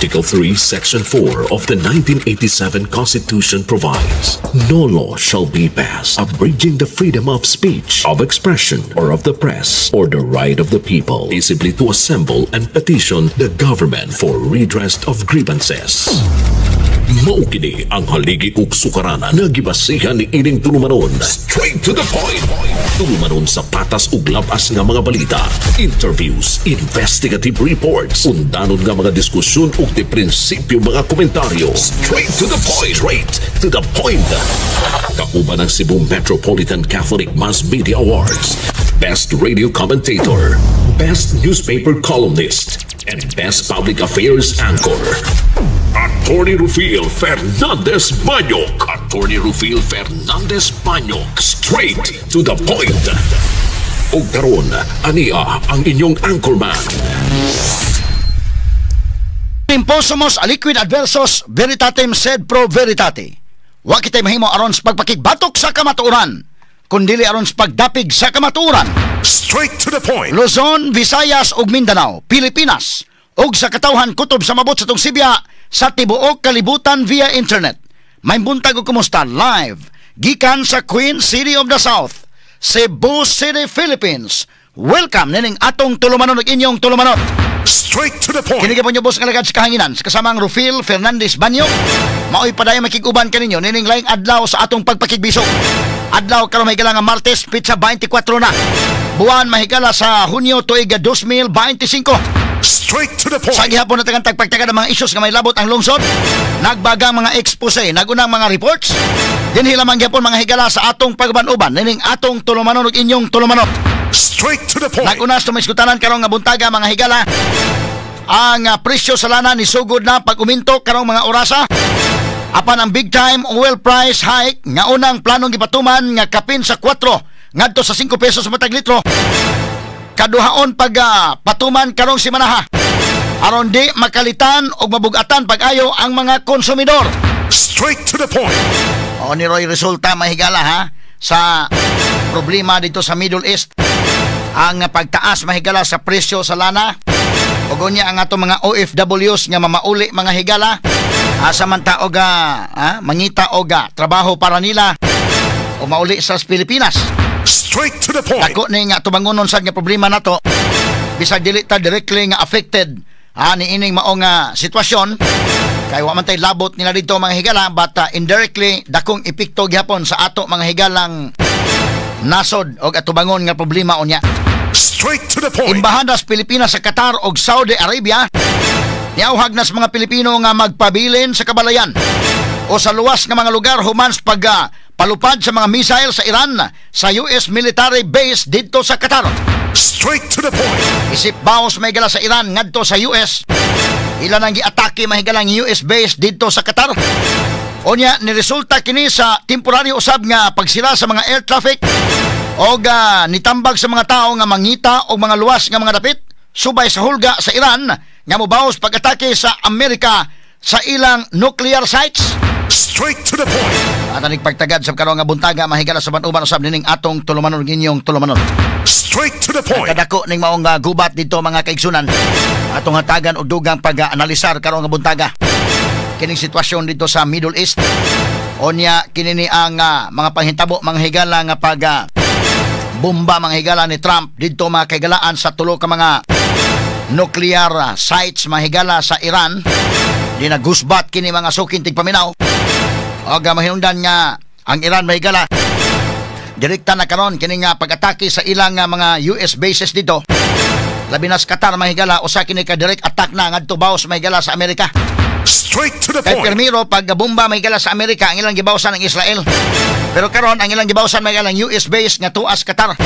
Article 3, Section 4 of the 1987 Constitution provides, "No law shall be passed abridging the freedom of speech, of expression, or of the press, or the right of the people peaceably to assemble and petition the government for redress of grievances." Mao kini ang haligi ug sukaranan nga gibasihan ni ining tulumanon. Straight to the point. Tulumanon sa patas ug labas nga mga balita, interviews, investigative reports, undanon nga mga diskusyon ug di prinsipyo mga komentaryo. Straight to the point. Straight to the point. Kauban ang Cebu Metropolitan Catholic Mass Media Awards, Best Radio Commentator, Best Newspaper Columnist, and Best Public Affairs Anchor. Attorney Rufil Fernandez Banyok. Attorney Rufil Fernandez Banyok. Straight to the point. Ug karon, ania ang inyong anchorman. Imposumos aliquid adversos veritatem sed pro veritate. Wa kitay mahimo aron sa pagpakigbatok sa kamatuoran, kundili aron sa pagdapig sa kamatuoran. Straight to the point. Luzon, Visayas ug Mindanao, Pilipinas ug sa katawhan kutob sa mabot sa tong sibya sa tibuok kalibutan via internet. May buntag ug kumusta live gikan sa Queen City of the South, Cebu City, Philippines. Welcome nining atong tulumanon ug inyong tulumanon. Straight to the point. Kini po boss nga lagad sa kahanginan sa kasamang Rufil Fernandez Banyo. Maoy padayon makig-uban kaninyo nining laing adlaw sa atong pagpakigbisog. Adlaw karon, mahigala nga Martes, petsa 24 na buwan, mahigala, sa Hunyo, tuig 2025. Straight to the point. Sa gihapon na tagang tagpagtaga ng mga issues nga may labot ang lungsod, nagbagang mga expose, nagunang mga reports, dinhi lamang gihapon, mga higala, sa atong pagban-uban nining atong tulumanon ug inyong tulumanon. Straight to the point. Naguna sa tumisgutanan karong nga buntaga, mga higala, ang presyo sa lana ni sugod na pag-uminto karong mga orasa. Apan ang big time oil price hike nga unang planong gipatuman nga kapin sa 4 ngadto sa 5 pesos sa matag litro, kaduhaon pag patuman karong simanaha aron di makalitan og mabugatan pag-ayo ang mga konsumidor. Straight to the point. O ni Roy resulta, mahigala ha, sa problema dito sa Middle East, ang pagtaas, mahigala, sa presyo sa lana ug unya ang atong mga OFWs nga mamauli, mga higala, asa man ta og mangita og trabaho para nila o mauli sa Pilipinas. Straight to the point. Dako ni nga tubangonon sad nga problema nato bisag dili ta directly nga affected ni ining mao nga sitwasyon kay wa man tay labot nila dito, mga higala, but indirectly dakong epekto gihapon sa ato, mga higalang nasod og atubangon nga problema unya. Straight to the point. Embahada sa Pilipinas sa Qatar ug Saudi Arabia niauhag na sa mga Pilipino nga magpabilin sa kabalayan o sa luwas nga mga lugar human sa pag palupad sa mga missile sa Iran sa US military base didto sa Qatar. Straight to the point. Isip baos, mahigala, sa Iran ngadto sa US, ila nang giatake, mahigala, ang US base didto sa Qatar. Unya ni resulta kini sa temporaryo usab nga pagsira sa mga air traffic og nitambag sa mga tao nga mangita og mga luwas nga mga dapit subay sa hulga sa Iran nga mobaos pag-atake sa Amerika sa ilang nuclear sites. Straight to the point. At aning pagtagad sa karong nga buntaga, mahigala, sa uban usab nining atong tulumanon, inyong tulumanon. Straight to the point. Kadako ning maong gubat dito, mga kaigsunan. Atong hatagan og dugang pag-analisar karong nga buntaga kining sitwasyon dito sa Middle East. Onya kini ni ang mga panghitabo, mga higala, nga pag bomba, mga higala, ni Trump didto, mga kahigalaan, sa tulo ka mga nuclear sites, mga higala, sa Iran. Di nagusbat kini, mga suking tigpaminaw. Og mahinungdan nga ang Iran, mahigala, direkta na karon kini nga pag-atake sa ilang mga US bases dito. Labi na sa Qatar, mahigala, usa kini ka direct attack na ngadto baos, mahigala, sa Amerika. Straight to the Kay point. pirmiro pag bomba, mahigala, sa Amerika, ang ilang gibawsan ang Israel. Pero karon ang ilang gibawsan, mahigala, ang US base nga tuas Qatar.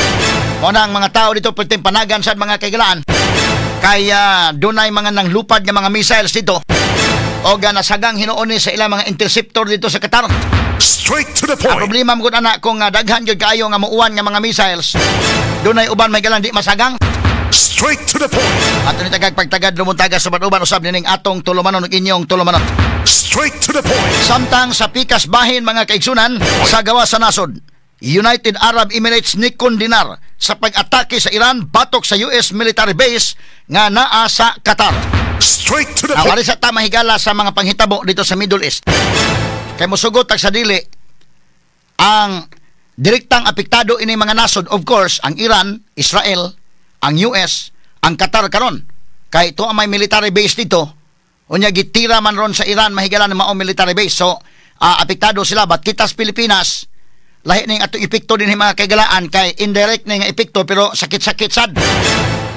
Mao na ang mga tao dito perting panagan sa mga kahigalaan kay dunay mga nanglupad nga mga missiles dito o nasagang hinuon ni sa ilang mga interceptor dito sa Qatar. Straight to the Ang point. problema mo gud ana kung daghan gyud kaayo nga muuwan nga mga missiles, dunay uban may galang di masagang. Straight to the point. Ato ni tagag pagtagad lumuntaga sa uban usab nining atong tulumanon ug inyong tulumanon. Straight to the point. Samtang sa pikas bahin, mga kaigsunan, sa gawas sa nasod, United Arab Emirates ni kondenar sa pag-atake sa Iran batok sa US military base nga naa sa Qatar. Straight to the Now, point. ari sa ta mahigala sa mga panghitabo dito sa Middle East. Kay mosugot tag sa dili ang direktang apektado ini mga nasod, of course, ang Iran, Israel, ang US, ang Qatar karon. Kay ito ang may military base dito. Unya gitira man ron sa Iran mahigala ng maong military base. So, apektado sila. But kita sa Pilipinas, lahi ning atong epekto din mga kaigalaan kay indirect ning epekto pero sakit-sakit sad.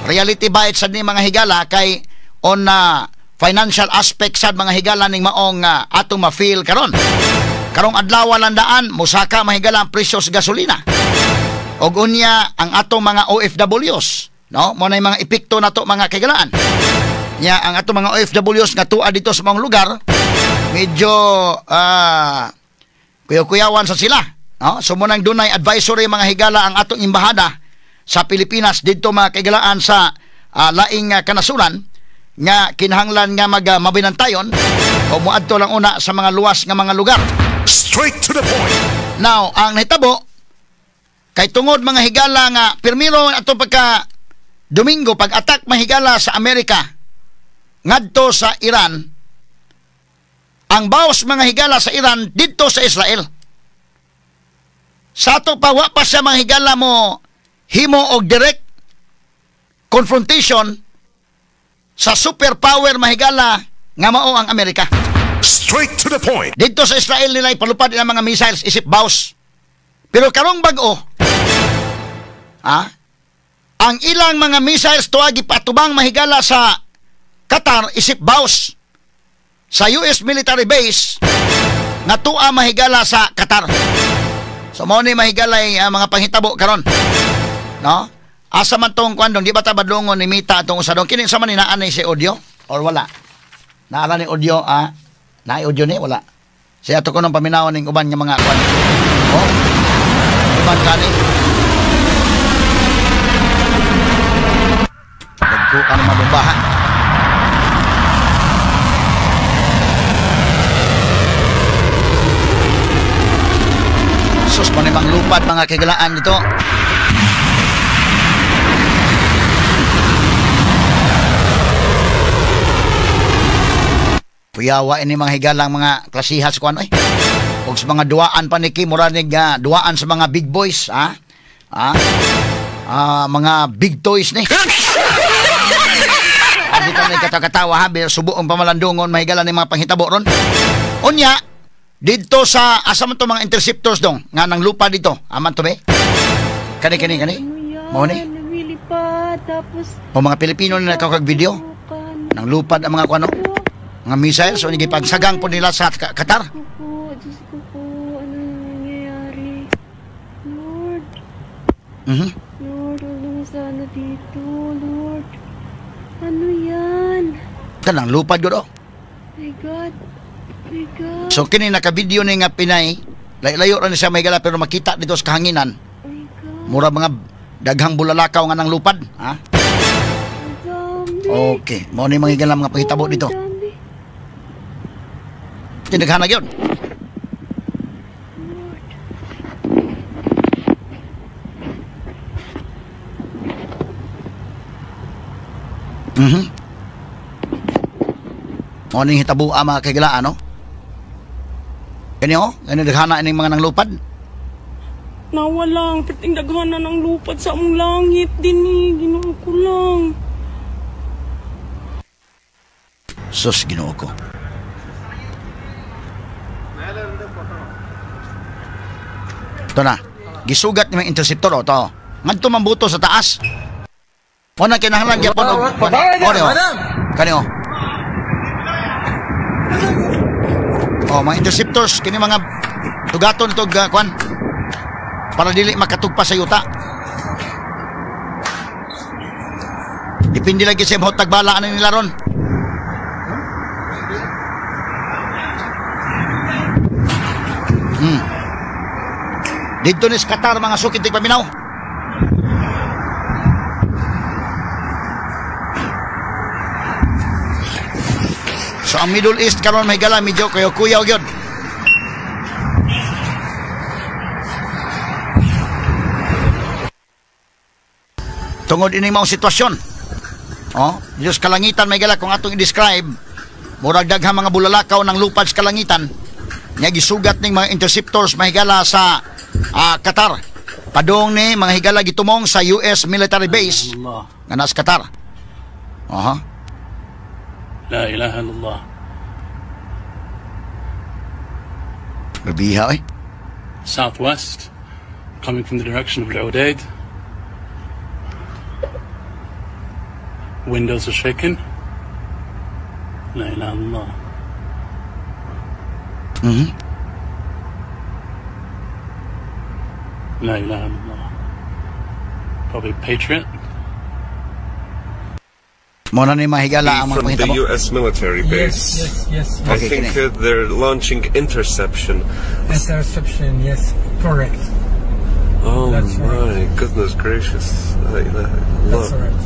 Reality bites sad ni mga higala kay on financial aspect sad mga higala ning maong atong ma-feel karon. Karong adlaw landaan mosaka mahigala ang presyo sa gasolina. Og unya ang atong mga OFWs, no? Mo nay mga epekto nato mga kaigalaan. Nya ang atong mga OFWs nga tua dito sa mga lugar medyo kuyaw-kuyawan sa sila, no? So mo nang dunay advisory mga higala ang atong embahada sa Pilipinas didto mga kaigalaan sa laing kanasuran nga kinahanglan nga mabinantayon o moadto lang una sa mga luwas nga mga lugar. Straight to the point. Now, ang nahitabo kay tungod mga higala nga pirmiro atong pagka Domingo pag-attack mahigala sa Amerika ngadto sa Iran, ang baos mga higala sa Iran didto sa Israel. Sa ato pa wa pa siya mga higala mo himo og direct confrontation sa superpower mahigala nga mao ang Amerika. Straight to the point. Dito sa Israel nila ipalupad ang mga missiles isip baos. Pero karong bag-o, ang ilang mga missiles tuwa gipatubang mahigala sa Qatar isip baos sa US military base nga tuwa mahigala sa Qatar. So mao ni mahigalay mga panghitabo karon. No? Asa man tong kwan dong, di ba ta badlongon ni Mita atong usa dong kini sa man ni naa ni si audio or wala? Naa ni audio naay audio ni wala. Siya ato ko nang paminawon ning uban nga mga kwan. Oh. Uban kani. Dagko ka na mabombahan. Sus, manimang lupad mga kaigalaan dito. Kuyawa ini mga higalang mga klasihas kuan oy. Og sa mga duaan pa ni Kim, mura nig duaan sa mga big boys, ha? Mga big toys ni. Abi ka ni katakatawa ha, subo ang pamalandungon mahigala ni mga panghitabo ron. Unya didto sa asa man to mga interceptors dong nga nang lupa dito. Aman to be? Kani kani kani. Mao ni. O mga Pilipino na nakakag video nang lupad ang mga kuano. Mga missiles, so nagipagsagang po nila sa Qatar. Diyos ko po, ano nangyayari? Lord. Lord, ano sana dito, Lord? Ano yan? Kanang lupad yun, oh. My God. My God. So, kini naka-video ni nga Pinay, layo rin siya may gala, pero makita dito sa kahanginan. My God. Mura mga daghang bulalakaw nga ng lupad, ha? Okay, mao ni mga higala mga pangitabo dito. Tinaghanag yun. Mao ning hitabo ang mga kagilaan, no? Kani oh, kani daghana ining mga nanglupad. Nawalang perting daghana ng lupad sa among langit dinhi, Ginoo ko lang. Sus, Ginoo ko. Ito na. Gisugat ni mga interceptor o to. Ngadto man buto sa taas. O na kinahanglan gyapon og kani o. Oh, mga interceptors kini mga tugaton tog kwan para dili makatugpa sa yuta. Depende lagi sa imong tagbala ani nila ron. Dito ni sa Qatar mga sukit tig paminaw. So ang Middle East karon mahigala medyo kayo kuyaw gyud. Tungod ini mao sitwasyon. Oh, Diyos kalangitan may gala kung atong i-describe, murag daghang mga bulalakaw ng lupad sa kalangitan. Nya gisugat ning mga interceptors mahigala sa Qatar. Padung ni mga higala gitumong sa US military base nga nasa Qatar. Aha. La ilaha illallah. Grabiha eh. Southwest, coming from the direction of Al-Udeid. Windows are shaken. La ilaha illallah. Mm-hmm. La ilaha illallah. Probably Patriot. Muna ni mahigala ang mga from the U.S. military base. Yes. I Okay, think they're launching interception. Interception, yes, correct. Oh That's my right. Goodness gracious. La ilaha illallah. That's right.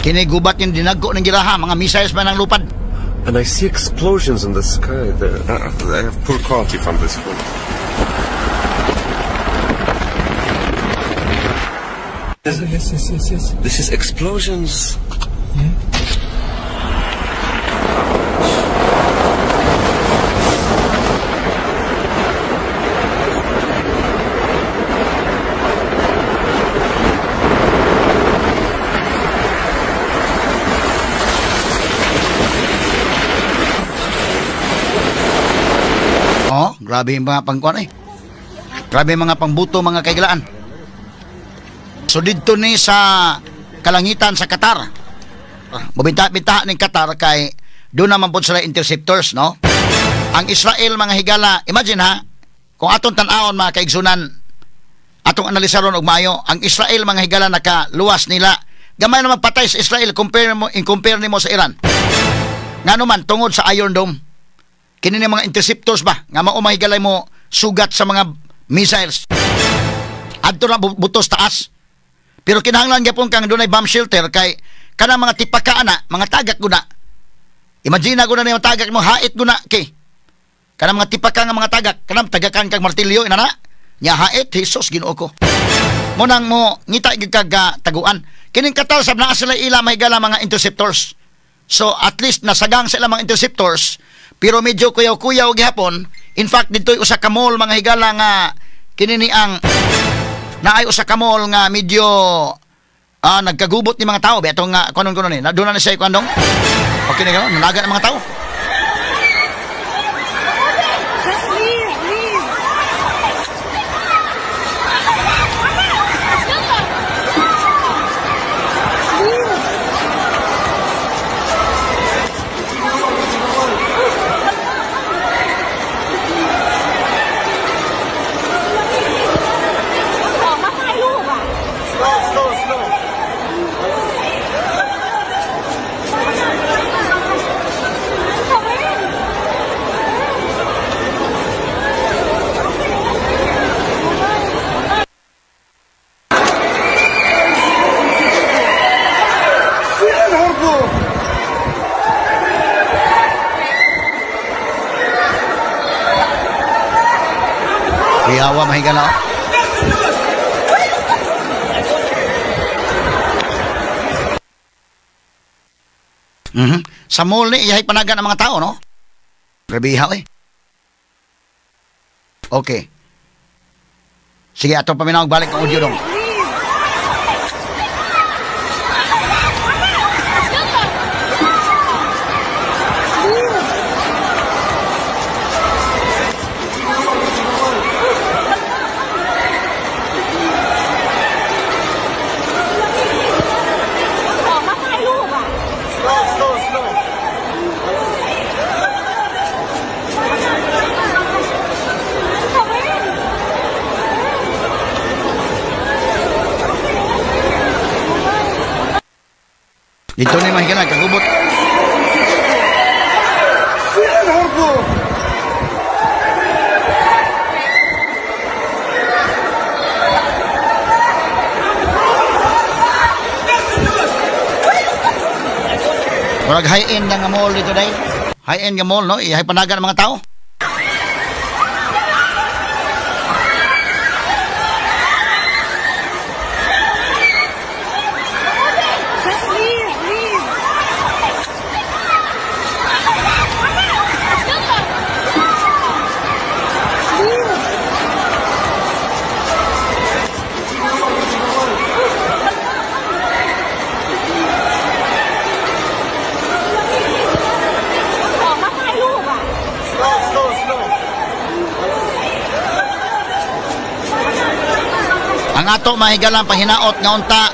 Kini gubat yung dinago ng giraha, mga missiles man ang lupad. And I see explosions in the sky there. I have poor quality from this one. Yes. This is explosions. Yeah. Oh, grabe yung mga pangkuan eh. Grabe yung mga pangbuto mga kaiglaan. So didto ni sa kalangitan sa Qatar. Mabinta-binta ning Qatar kay doon naman po sila interceptors, no? Ang Israel mga higala, imagine ha, kung atong tan-awon mga kaigsunan, atong analisaron og maayo, ang Israel mga higala nakaluwas nila. Gamay naman patay sa Israel compare mo in-compare nimo sa Iran. Ngano man tungod sa Iron Dome. Kini ni mga interceptors ba nga mao mga higala mo sugat sa mga missiles. Adto na butos taas. Pero kinahanglan gyapon kang dunay bomb shelter kay kanang mga tipaka ana, mga tagak guna. Imagine na guna ni mga tagak mo hait guna kay. Kanang mga tipaka nga mga tagak, kanang tagakan kag martilyo inana. Nya hait Jesus Ginoo ko. Mo nang mo ngita gyud kag taguan. Kining Qatar sab naa sila ila mahigala mga interceptors. So at least nasagang sila mga interceptors, pero medyo kuyaw-kuyaw gihapon. In fact didto'y usa ka mall mga higala nga kini ni ang naay usa ka mall nga medyo nagkagubot ni mga tao. Beto nga kunon-kunon ni. Doon na siya kuandong. Okay na gano'n, nanaga ng mga tao. Just leave, leave. Kuyawa mahigala. Mm-hmm. Sa mall ni iyahay panagan ang mga tao, no? Grabiha eh. Okay. Sige, atong paminaw balik ang audio dong. Dito na yung mahigala, kagubot. Murag high-end na nga mall dito day. High-end nga mall, no? Ihay panagan ang mga tao. Just leave. Ang ato mahigalang pahinaot nga unta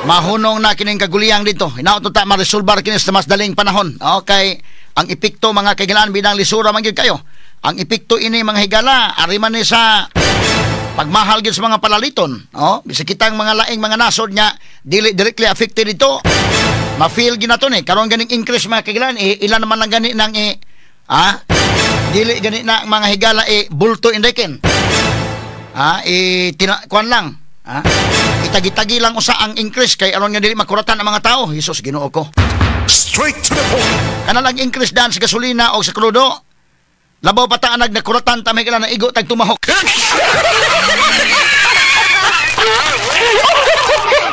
mahunong na kining kaguliyang dito. Hinaot unta maresolbar kini sa mas daling panahon. Okay, ang epekto mga kahigalaan bilang lisura man gyud kayo. Ang epekto ini mga higala ari man ni sa pagmahal gyud sa mga palaliton. Oh, bisag kitang mga laing mga nasod nga dili directly affected dito. Ma-feel gyud nato ni karon ganing increase mga kahigalaan, ilan naman lang gani nang dili gani na ang mga higala bulto indekin. Kuan lang. Itagi-tagi lang usa ang increase kay aron nga dili makuratan ang mga tao. Jesus, Ginoo ko. Straight to the point. Kana lang increase dan sa gasolina o sa krudo. Labaw pa ta anag nakuratan ta may na igo tag tumahok.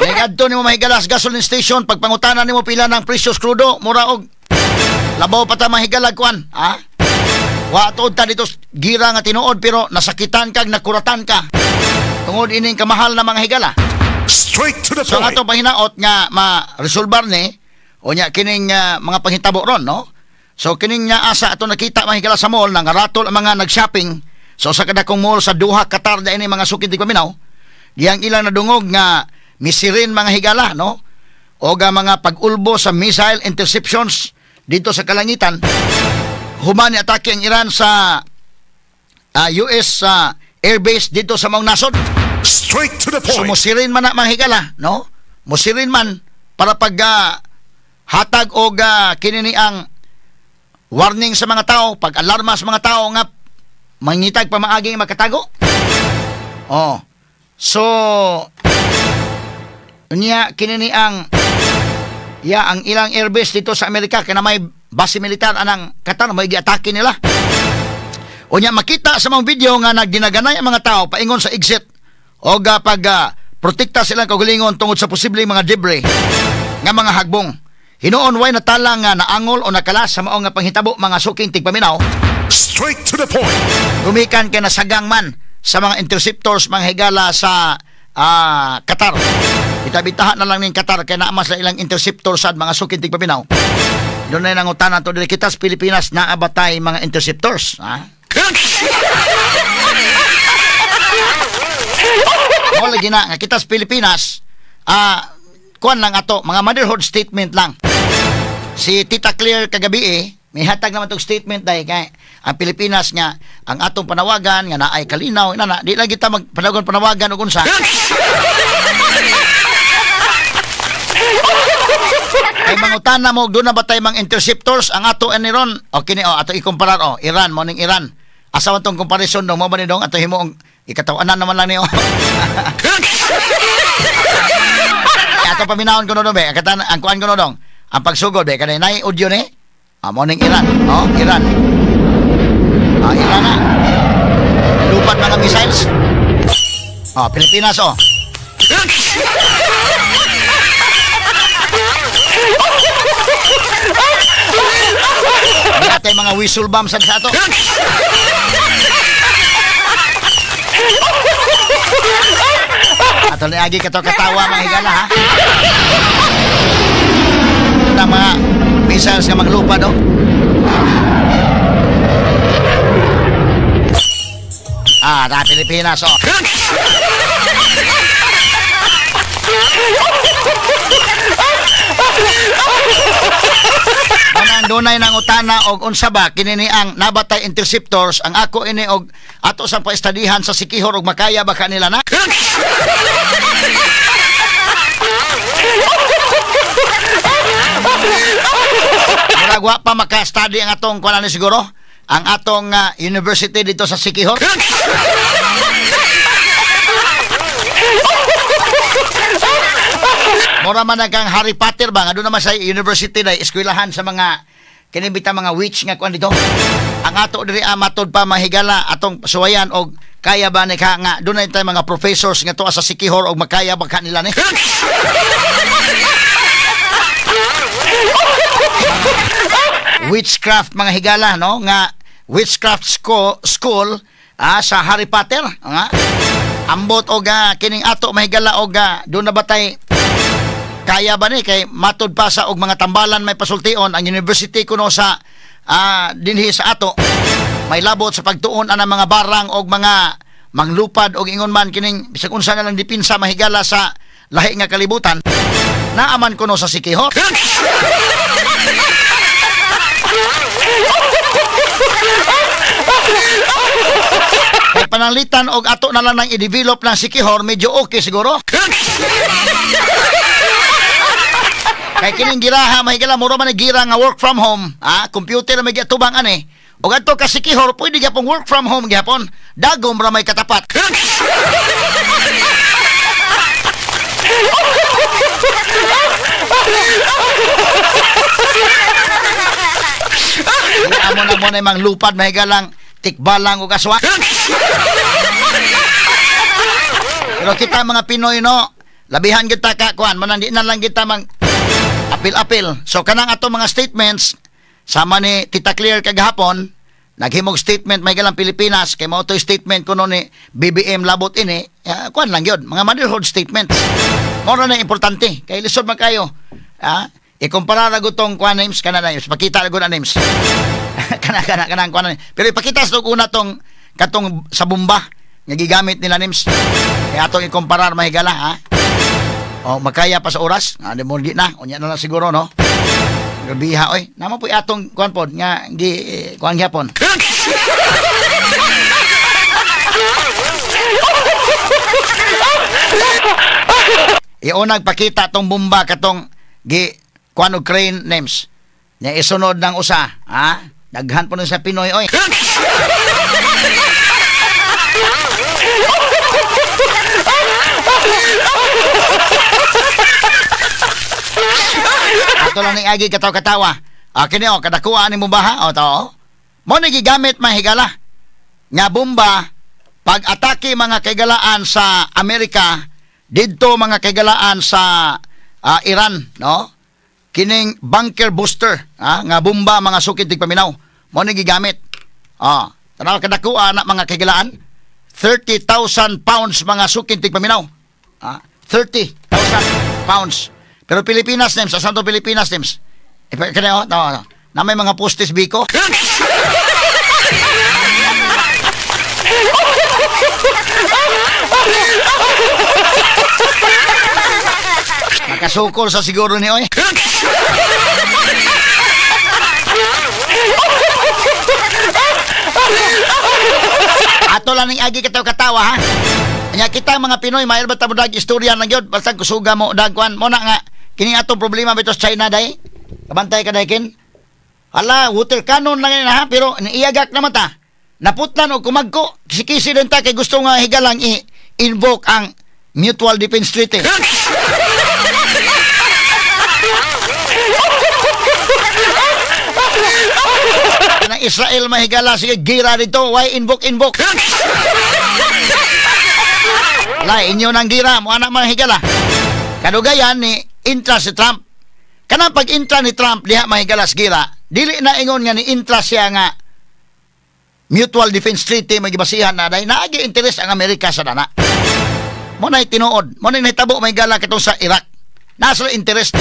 Ngadto nimo mahigala sa gasoline station pagpangutana nimo pila ng presyo sa krudo, mura og labaw pa ta mahigala kuan, ha? Wa tuod ta dito gira nga tinuod pero nasakitan kag nakuratan ka. Tungod ining kamahal na mga higala. Straight to the So point. ang atong pahinaot nga ma-resolbar ni o nya kining mga panghitabo ron, no? So kining nga asa ato nakita mga higala sa mall nangaratol ang mga nag-shopping. So sa kadakong mall sa Doha, Qatar na ini mga sukid di paminaw. Diyang ilang nadungog nga misirin mga higala, no? O ga mga pag-ulbo sa missile interceptions dito sa kalangitan. Human ni atake ang Iran sa US airbase dito sa maong nasod. Straight to the So point. musirin man na mga higala, no? Musirin man para pag hatag og kinini ang warning sa mga tao, pag alarma sa mga tao nga mangitag pamaagi makatago. Oh. So unya kinini ang ya ang ilang airbase dito sa Amerika kay na may base militar anang Qatar may giatake nila. Unya makita sa mga video nga nagdinaganay ang mga tao paingon sa exit o pag protekta silang kaugalingon tungod sa posibleng mga debris nga mga hagbong. Hinuon way natala nga naangol o nakalas sa mao nga panghitabo mga suking tigpaminaw. Straight to the point. Gumikan kay nasagang man sa mga interceptors mga higala sa Qatar. Itabitahan na lang ning Qatar kay naa mas ilang interceptors sa mga suking tigpaminaw. Doon na nangutanan to dili kita sa Pilipinas naa ba tay mga interceptors, ha? Mo lagi na nga kita sa Pilipinas, kuan lang ato, mga motherhood statement lang. Si Tita Claire kagabi may hatag naman tong statement dahil kay ang Pilipinas nga ang atong panawagan nga naay kalinaw inana di lang kita magpanawagan panawagan og unsa. Kay mangutana mo doon na ba tayo mga interceptors ang ato ani ron? O kini o ato ikumparar o Iran mo ning Iran. Asa man tong comparison dong mo ba ni dong ato himo ikatawanan naman lang niyo. Ato paminahon ko no be, ang kuan ko no dong. Ang pagsugod be kanay nay audio ni. Mo ning Iran, oh Iran. Iran na. Lupad mga missiles. Oh, Pilipinas oh. May mga whistle bombs sa ato. Ato ni agi kato katawa mga higala ha. Ang mga missiles nga maglupad oh. Ta Pilipinas oh. Manang dunay nang utana og unsa ba kini ni ang nabatay interceptors ang ako ini og ato sang paestadihan sa Sikihor og makaya ba kanila na? Murag wa pa maka-study ang atong kuan ni siguro ang atong university dito sa Sikihor. Mura man kang Harry Potter ba nga doon naman sa university na eskwelahan sa mga kinibita mga witch nga kuan dito. Ang ato diri matod pa mahigala atong suwayan og kaya ba ni ka nga doon na tayo mga professors nga tuwa sa Sikihor og makaya ba kanila ni. Witchcraft mga higala no nga witchcraft school sa Harry Potter nga ambot og kining ato mahigala og doon na ba tay kaya ba ni kay matod pa sa og mga tambalan may pasultion ang university kuno sa dinhi sa ato may labot sa pagtuon ang mga barang og mga manglupad og ingon man kining bisag unsa na lang depensa, mahigala, sa lahi nga kalibutan, naaman kuno sa Siquijor. Kay pananglitan og ato na lang nang i-develop ng Siquijor, medyo okay siguro. Kay kining giraha, mahigala, mura man ni gira nga work from home, ha? Computer may giatubang ani. Og adto ka Siquijor, pwede gyapon work from home gyapon. Dagom ra may katapat. Amo na mo na mang lupad, mahigalang tikbalang og aswa. Pero kita mga Pinoy, no, labihan kita ka kuan, manang di na lang kita mang apil-apil. So kanang ato mga statements sama ni Tita Claire kagahapon, naghimog statement may galang Pilipinas kay mao toy statement kuno ni BBM labot ini, kuan lang gyud, mga motherhood statements. Mao ra na importante kay lisod man kayo. Ha? Ikumpara ra gutong kuan names kana names, pakita ra gud na names. Kana kana kanang kuan. Pero ipakita sa una tong katong sa bomba nga gigamit nila names. Kaya atong ikumparar, mahigala, ha. O makaya pa sa oras, nga mo di na, unya na lang siguro, no. Grabiha oy. Namo po atong kuan pod nga gi kuan gyapon. Iunag pakita tong bomba katong gi kuan og crane names. Nya isunod ng usa, ha? Daghan po nun sa Pinoy oy. Ato lang ni agi katawa-katawa. Ah, kini o kadakuha ni bomba, ha? O to. Mo ni gigamit, mahigala, nga bomba pag atake, mga kaigalaan, sa Amerika didto, mga kaigalaan, sa Iran, no? Kining bunker booster, ha, nga bomba, mga sukid tigpaminaw. Mo ni gigamit. Ah, tanaw kadakuha na, mga kaigalaan, 30,000 pounds, mga sukid tigpaminaw. Ah, 30,000 pounds. Pero Pilipinas names, asan to Pilipinas names? Kani oh, no, no. Na may mga postes biko. Makasukol sa siguro ni oy. Ato lang ning agi katawa-katawa, ha. Nya kita mga Pinoy, mahal ba ta mo dag istorya lang gyud, basta kusuga mo dagkuan mo na nga kining atong problema bito sa China day. Kabantay ka day kin. Hala, water cannon lang yan, ha, pero niiyagak naman ta. Naputlan og kumagko, kisi-kisi din ta kay gusto nga higalang i-invoke ang Mutual Defense Treaty. Ng Israel, mahigala, sige gira dito, why invoke invoke? La inyo nang gira mo anak, mga higala. Kadugayan ni intra si Trump. Kanang pag-intra ni Trump diha, mahigala, sa gira, dili na ingon nga ni intra siya nga Mutual Defense Treaty magibasihan na dahil naagi interes ang Amerika sa dana. Mo na tinuod, mo na nahitabo, mahigala, katong sa Iraq. Nasa interest.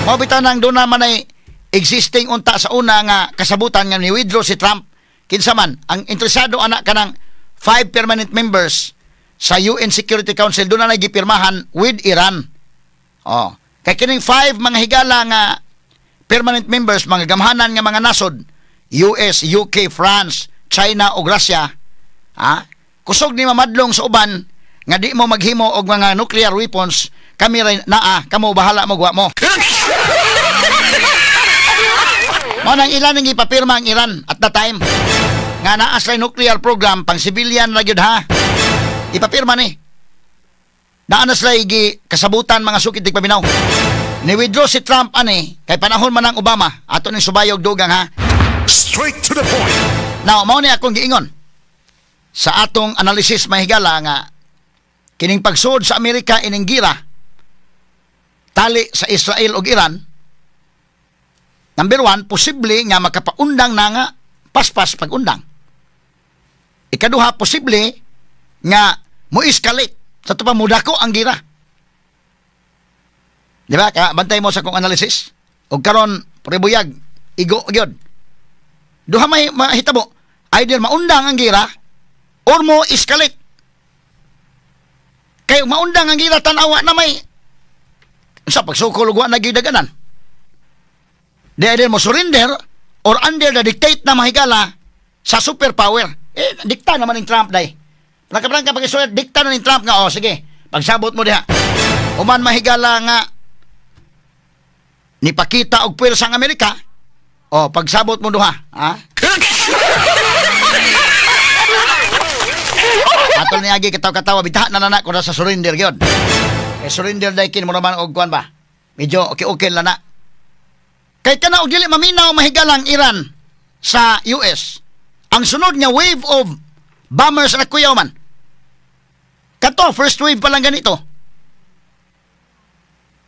Mo bitaw nang doon naman ay existing unta sa una nga kasabutan nga ni withdraw si Trump. Kinsa man ang interesado anak kanang 5 permanent members sa UN Security Council doon na nagipirmahan with Iran. Oh, kay kining 5, mga higala, nga permanent members, mga gamhanan nga mga nasod, US, UK, France, China ug Russia, ha? Kusog ni mamadlong sa uban nga di mo maghimo og mga nuclear weapons, kami rin naa, kamo bahala mo gwa mo. Mao nang ilan ang ipapirma ang Iran at the time nga naa sa nuclear program pang civilian ra gyud, ha. Ipapirma ni. Naa na sila igi kasabutan, mga sukid tigpaminaw. Ni withdraw si Trump ani kay panahon man ang Obama ato ning subayog dugang, ha. Straight to the point. Now, mao ni akong giingon sa atong analysis, mahigala, nga kining pagsuod sa Amerika ining gira tali sa Israel ug Iran, number one, posible nga makapaundang na nga paspas pag-undang. Ikaduha, posible nga mo-escalate sa ito pa mudako ang gira. Di ba? Kaya bantay mo sa kong analysis. O karon prebuyag, igo gyud. Duha may mahitabo. Either maundang ang gira or mo escalate. Kay maundang ang gira, tan-awa na may sa pagsukol ug wa na gyud daganan. Di either mo surrender or under the dictate na, mahigala, sa superpower. Eh, dikta naman ng Trump day. Nakaprangka pag dikta na ng Trump nga, oh, sige, pagsabot mo diha. Human, mahigala, nga nipakita og puwersa ang Amerika, oh, pagsabot mo duha, ha? Atol ni agi kataw-katawa bitaha na na ko sa surrender gyud. Eh, surrender day kin mo naman og kuan ba? Medyo okay-okay lang na. Kay kana og dili maminaw, mahigalang, Iran sa US. Ang sunod nga wave of bombers na kuyaw man. Kato, first wave pa lang ganito.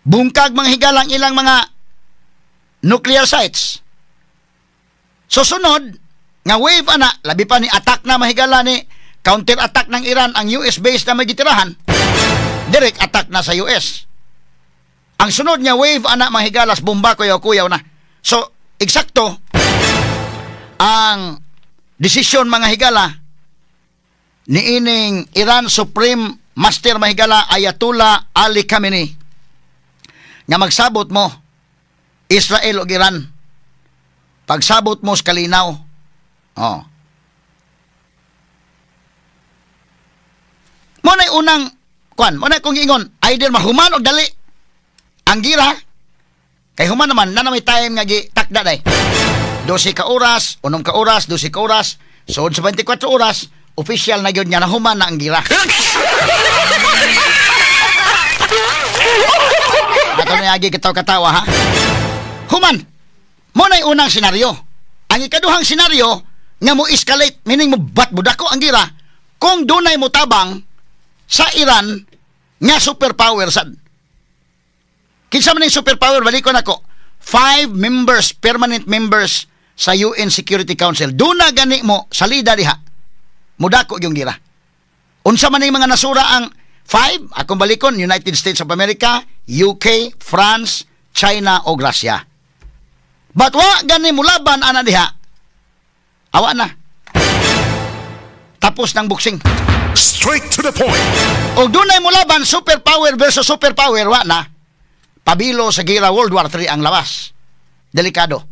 Bungkag, mga higalang, ilang mga nuclear sites. So sunod nga wave ana, labi pa ni attack na, mahigala, ni counter attack ng Iran ang US base na may gitirahan. Direct attack na sa US. Ang sunod nga wave ana, mga higalas, bomba kuyaw-kuyaw na. So, eksakto ang desisyon, mga higala, ni ining Iran Supreme Master, mahigala, Ayatollah Ali Khamenei nga magsabot mo Israel ug Iran, pagsabot mo sa kalinaw. Oh. Mo na unang kuan, mo na kung ingon either mahuman og dali ang gira kay human naman na may time nga gi takda day. 12 ka oras, 6 ka oras, 12 ka oras, so sa 24 oras official na gyud nga nahuman na ang gira. Ato na agi kataw-katawa ha. Human. Mo na unang senaryo. Ang ikaduhang senaryo nga mo escalate, meaning mo batbudako ang gira kung dunay mo tabang sa Iran nga superpower sad. Kinsa man ning superpower, balikon ako. 5 members, permanent members sa UN Security Council. Duna gani mo salida diha. Mudako yung gira. Unsa man ning mga nasura ang 5? Akong balikon, United States of America, UK, France, China o Russia. But wa gani mulaban ana diha. Awa na. Tapos ng boxing. Straight to the point. Og dunay mulaban superpower versus superpower, wa na. Pabilo sa gira, World War III ang labas. Delikado.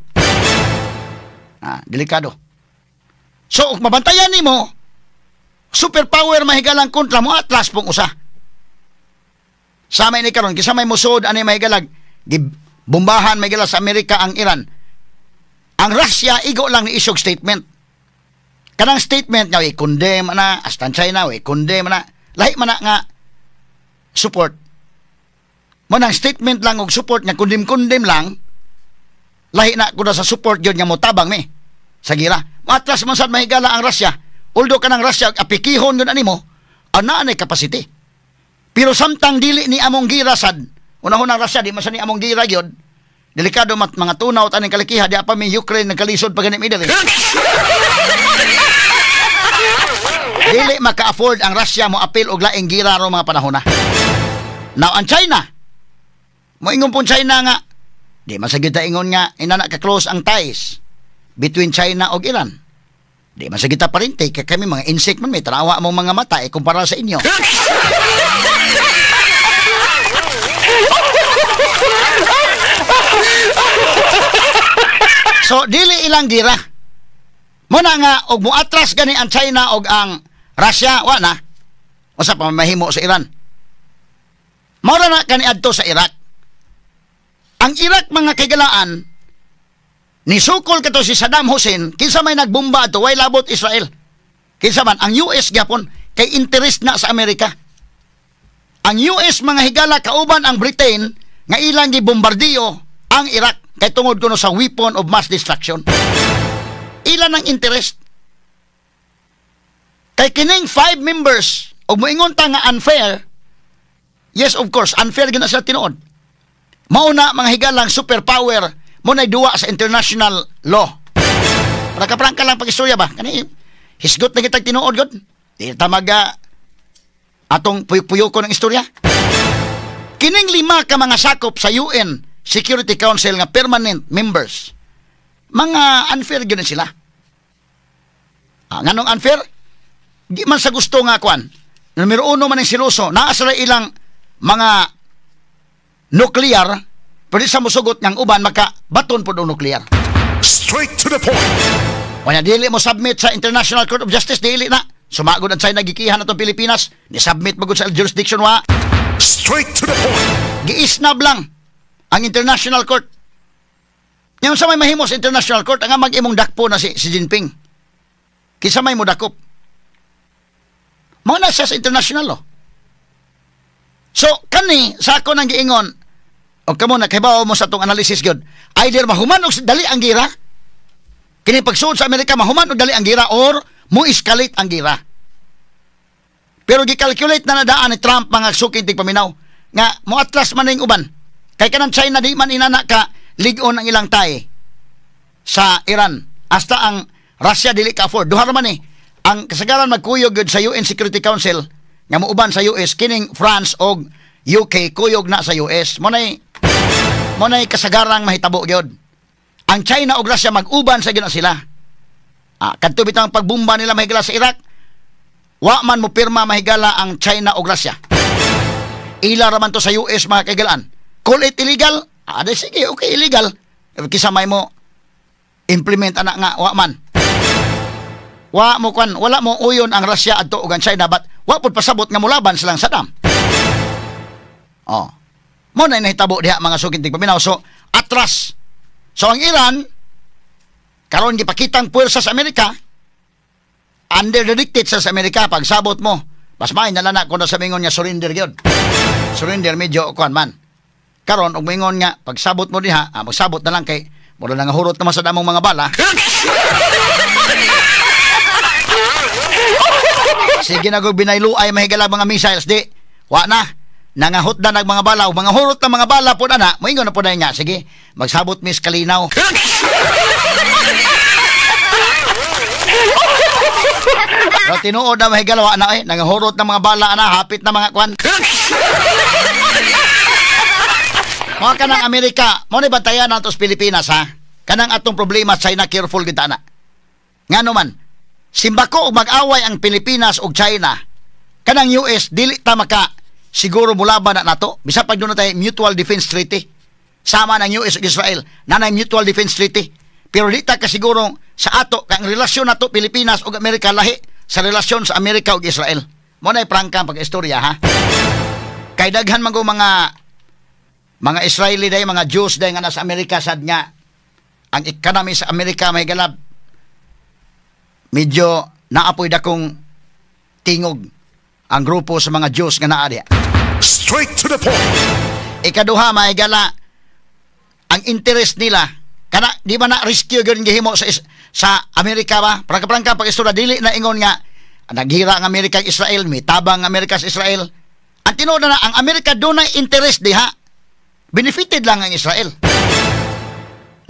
Ah, delikado. So, kung mabantayan nimo, superpower mahigalang kontra mo, atlas pong usa. Sa may ni karon, kisa may musod ani, mahigalag, gibombahan, mahigala, sa Amerika ang Iran. Ang Russia igo lang ni isog statement. Kanang statement nga i-condemn na, hasta China i-condemn na, lahi man na nga support. Mo nang statement lang og support nga condemn-condemn lang, lahi na kuda sa support gyud nga motabang mi sa gira. Matras man sad, mahigala, ang Russia. Although kanang Russia apikihon gyud animo, ana nay capacity. Pero samtang dili ni among gira sad, unahon ang Russia di man sa ni among gira gyud. Delikado mat mga tunaw taning kalikiha di pa mi Ukraine nagkalisod pa gani mi diri. Dili maka-afford ang Russia mo apil og laing gira ro mga panahon na. Now ang China, moingon pong China nga di man sa gyud ta ingon nga inana ka close ang ties between China ug Iran. Di man sa gyud ta parente kay kami mga insect man may tanawa mong mga mata eh kumpara sa inyo. So dili ilang gira. Muna nga og muatras gani ang China og ang Russia, wa na. Usa pa mahimo sa Iran. Mao na kaniadto sa Iraq. Ang Iraq, mga kaigalaan, nisukol kato si Saddam Hussein, kinsa may nagbomba ato, way labot Israel. Kinsa man ang US gyapon kay interest na sa Amerika. Ang US, mga higala, kauban ang Britain nga ilang gibombardiyo ang Iraq kay tungod kuno sa weapon of mass destruction. Ilan ang interest? Kay kining 5 members og moingon ta nga unfair, yes, of course, unfair gyud na sila tinuod. Mauna, mga higalang, superpower mo nay duwa sa international law. Para kaprangka lang pag-istorya ba? Kani hisgot na kitag tinuod gud. Di ta maga atong puyok-puyoko ng istorya. Kining 5 ka mga sakop sa UN Security Council nga permanent members, mga unfair gyud sila. Ah, nganong unfair? Di man sa gusto nga kwan. Numero uno man ang siluso, naa sila ilang mga nuklear, pero di sa musugot ng uban maka baton pod og nuklear. Straight to the point. Wala, dili mo submit sa International Court of Justice, dili na. Sumagod ang China, gikihan na itong Pilipinas, ni submit magud sa jurisdiction wa. Straight to the point. Giisnab lang ang International Court. Ngayon sa may mahimo sa International Court, ang mag-imong dakpo na si Xi Jinping. Kisa may mo dakop. Mga na siya sa international law. So, kani, sa ako nang giingon, o kamo, nakahibaw mo sa atong analysis gyud, either mahuman og dali ang gira, kini pagsuod sa Amerika, mahuman og dali ang gira, or mo escalate ang gira. Pero gi-calculate na nadaan ni Trump, mga suking tigpaminaw, nga mo atlas man ning uban. Kay kanang China di man inana ka lig-on ang ilang tay sa Iran. Hasta ang Russia dili ka afford. Duha ra man eh. Ang kasagaran magkuyog gyud sa UN Security Council nga muuban sa US kining France og UK, kuyog na sa US. Mo nay kasagarang mahitabo gyud. Ang China og Russia mag-uban sa gyud na sila. Ah, kadto bitang pagbomba nila, mahigala, sa Iraq, wa man mo pirma, mahigala, ang China og Russia. Ila ra man to sa US, mga kaigalaan. Call it illegal? Ah, di sige, okay, illegal. Kisa may mo implement ana nga wa man. Wa mo kwan, wala mo uyon ang Russia adto ug ang China, but wa pud pasabot nga mulaban silang Saddam. Oh. Mo na nahitabo diha, mga suking tigpaminaw. So, atras. So ang Iran karon gipakitang puwersa sa Amerika, under the dictate sa Amerika. Pagsabot mo, mas may na na kuno sa mingon nga surrender gyud. Surrender medyo kuan man. Karon og mingon nga pagsabot mo diha, ah, magsabot na lang kay mura na nga hurot naman sa damong mga bala. Sige na go binayluay, mahigala, mga missiles di. Wa na. Nangahot na nag mga bala, mga hurot na mga bala po na, moingon na po na nga. Sige, magsabot mis kalinaw. Pero tinuod na, mahigala, wa na eh. Nangahurot na mga bala na, hapit na mga kwan. Mga kanang Amerika, mo ni bantayan nato sa Pilipinas ha. Kanang atong problema China, careful kita na. Ngano man, simbako og mag-away ang Pilipinas ug China, kanang US dili ta maka siguro mulaban na nato. Bisa pag doon na tayo mutual defense treaty. Sama ng US ug Israel, nanay mutual defense treaty. Pero di ta kasiguro sa ato kang relasyon nato Pilipinas ug Amerika lahi sa relasyon sa Amerika ug Israel. Mo na prangka pag istorya ha. Kay daghan man go mga Israeli day, mga Jews day nga nasa Amerika, sad nga ang economy sa Amerika may galab medyo naapoy dakong tingog ang grupo sa mga Jews nga naa diha. Straight to the point. Ikaduha, mahigala, ang interest nila kana di ba na rescue gyud gihimo sa Amerika ba? Prangka-prangka pag istorya, dili na ingon nga naghira ang Amerika ug Israel, mitabang ang Amerika sa Israel. Ang tinuod na ang Amerika dunay interest diha. Benefited lang ang Israel.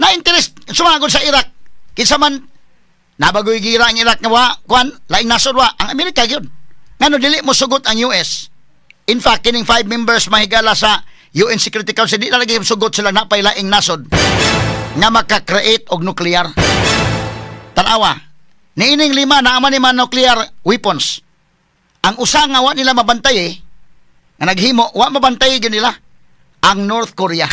Na interest sumagod sa Iraq. Kinsa man nabagoy gira ang Iraq nga wa kuan laing nasod wa ang Amerika gyud. Ngano dili mo sugot ang US? In fact, kining 5 members, mahigala, sa UN Security Council, di na lagi sugot sila napay laing nasod nga maka-create og nuclear. Tanawa, niining lima na ni man nuclear weapons. Ang usa nga wa nila mabantay eh, nga naghimo, wa mabantay gyud nila ang North Korea.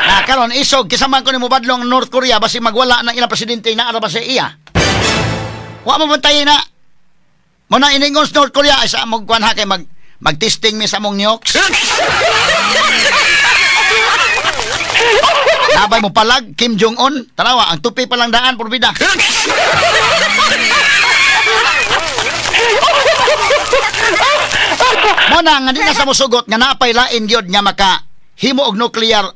Na karon isog kinsa man ko ni mobadlong ang North Korea, basi magwala ng ilang presidente na ara ba sa iya. Wa mabantay na. Mo na iningon sa North Korea ay sa among kuan ha kay mag-testing mi sa among nukes. Nabay mo palag Kim Jong Un, tanawa ang tupi pa lang daan porbida. Mo na nga di na sa mosugot nga napay lain gyud nga maka himo og nuclear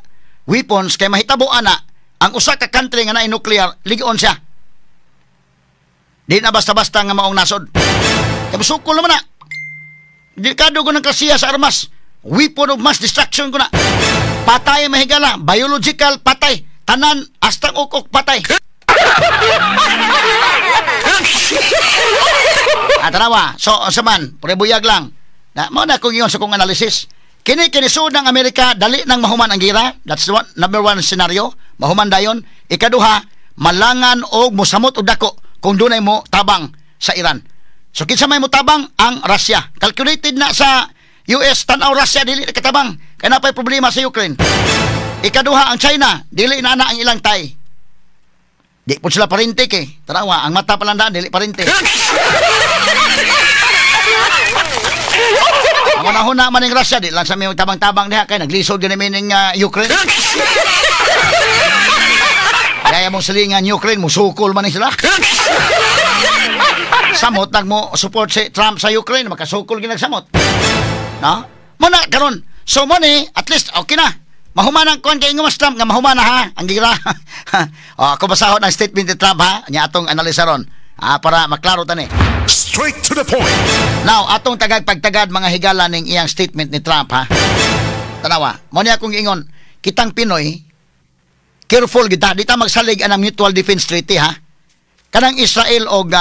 weapons kay mahitabo ana ang usa ka country nga naay nuclear ligon siya. Di na basta-basta nga maong nasod. Kay musukol naman na. Delikado ko ng klasiya sa armas. Weapon of mass destruction ko na. Patay, mahigala, biological patay, tanan astang ukok patay. Ah, tanawa. So, sa man, prebuyag lang. Na, mo na kung iyon sa kong analysis. Kini kinisud ng Amerika, dali nang mahuman ang gira. That's the one, number one scenario. Mahuman dayon. Ikaduha, malangan og mosamot og dako kung dunay mo tabang sa Iran. So kinsa may motabang? Ang Russia. Calculated na sa US, tan-aw Russia dili na katabang kay napay problema sa Ukraine. Ikaduha ang China, dili na na ang ilang tay. Di po sila parente kay. Tanawa, ang mata pa lang daan dili parente. Ang unahon na man ng Russia, di lang sa may tabang-tabang diha kay naglisod gani ning Ukraine. Kaya mong silingan Ukraine, musukol man ni sila. Samot nag mo support si Trump sa Ukraine, makasukol ginagsamot. No? Muna karon. So mo ni at least okay na. Mahuman ang kuan kay ingon mas Trump nga mahuman na ha ang gira. O, ako basahon ang statement ni Trump ha, nya atong analisaron. Ah, para maklaro tani. Straight to the point. Now, atong tagag pagtagad mga higala ning iyang statement ni Trump ha. Tanawa, mo ni akong ingon, kitang Pinoy careful kita, di ta magsalig anang Mutual Defense Treaty ha. Kanang Israel og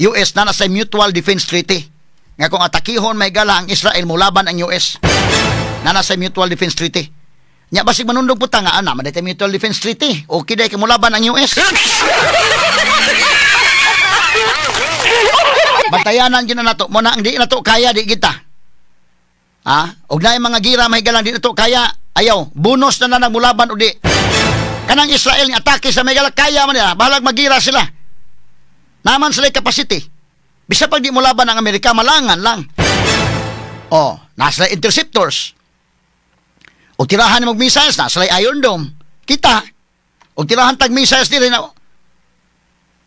US na nasa Mutual Defense Treaty. Nga kung atakihon may gala ang Israel mulaban ang US. Na nasa Mutual Defense Treaty. Nya basig manundog po ta nga ana man day Mutual Defense Treaty. Okay day kay mulaban ang US. Bantayanan gyud na nato mo na ang di nato kaya di kita. Ha? Og naay mga gira may galang di nato kaya ayaw bonus na na mulaban o di. Kanang Israel nga atake sa may gala kaya man nila, bahalag magira sila. Naman sila capacity. Bisa pag di mulaban ang Amerika, malangan lang. Oh, nasa interceptors. O tirahan mo missiles, nasa Iron Dome. Kita. O tirahan tag missiles diri na.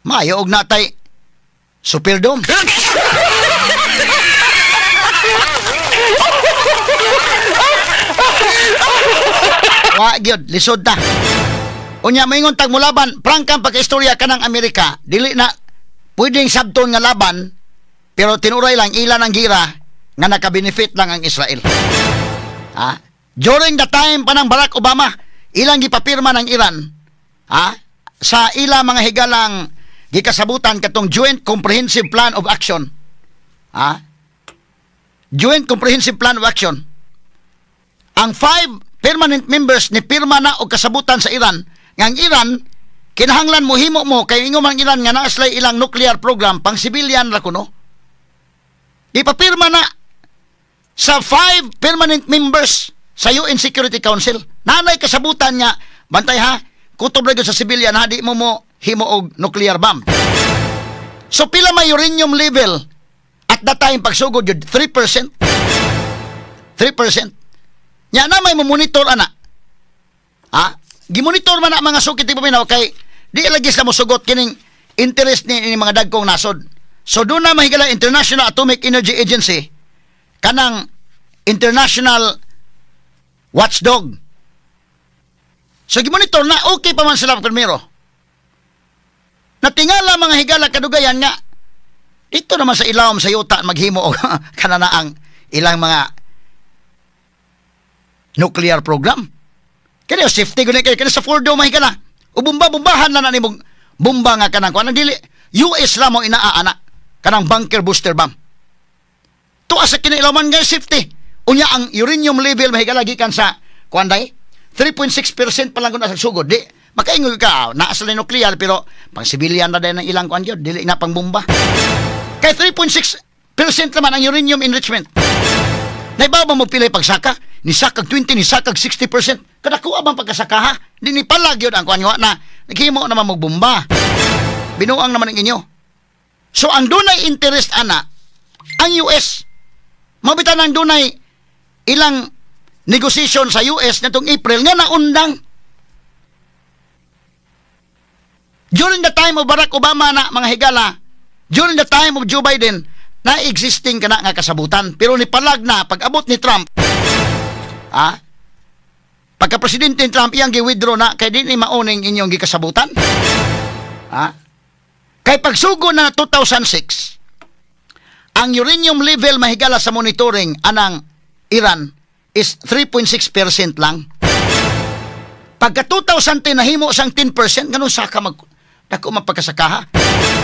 Maayo og natay Superdome. Wa gyud, lisod ta. Unya moingon tag mulaban, prangkang pagkaistorya kanang Amerika, dili na pwedeng sabton nga laban, pero tinuray lang ilan ang gira nga nakabenefit lang ang Israel. Ha? During the time pa ng Barack Obama, ilang gipapirma ng Iran, ha? Sa ila mga higalang gikasabutan katong Joint Comprehensive Plan of Action. Ha? Joint Comprehensive Plan of Action. Ang 5 permanent members ni pirma na og kasabutan sa Iran, nga ang Iran kinahanglan mo himo mo kay ingon man Iran nga naa sila'y ilang nuclear program pang civilian ra kuno. Ipapirma na sa 5 permanent members sa UN Security Council. Nanay kasabutan nga bantay ha, kutob ra gyud sa civilian ha, di mo mo himo og nuclear bomb. So pila may uranium level at that time pagsugod yun, 3%. 3%. Nya na may monitor ana. Ha? Gimonitor man na mga sukit ipaminaw kay di lagi sila mosugot kining interest ni mga dagkong nasod. So doon na mahigala International Atomic Energy Agency kanang international watchdog. So gimonitor na okay pa man sila primero. Natingala mga higala kadugayan nga dito naman sa ilawom sa yuta maghimo og kanana ang ilang mga nuclear program. Kani safety gud kay kani sa Fordo mahigala. O bomba-bombahan na nimong bomba nga kanang kuan dili US ra mo inaa ana kanang bunker booster bomb. Tuwa sa kinailaman nga safety. Unya ang uranium level mahigala gikan sa kuan day 3.6% pa lang kun sa sugod di makaingon ka naa sa nuclear pero pang civilian na din ang ilang kuan gyud dili na pang bomba. Kay 3.6% naman ang uranium enrichment. Naibaw ba mo pilay pagsaka? Ni sakag 20, ni sakag 60%. Kadakuha bang pagkasaka ha? Di ni palag yun ang kuan na naghimo naman magbomba. Binuang naman ang inyo. So ang dunay interest ana ang US. Mabitan ang dunay ilang negotiation sa US natong April nga naundang. During the time of Barack Obama na mga higala, during the time of Joe Biden, na existing kana nga kasabutan pero nipalag na pag-abot ni Trump. Ha? Pagka presidente ni Trump iyang gi-withdraw na kay di ni mauning inyong gikasabutan. Ha? Kay pagsugo na 2006, ang uranium level mahigala sa monitoring anang Iran is 3.6% lang. Pagka 2010 nahimo sang 10%, ganun saka mag dako mapagkasakaha.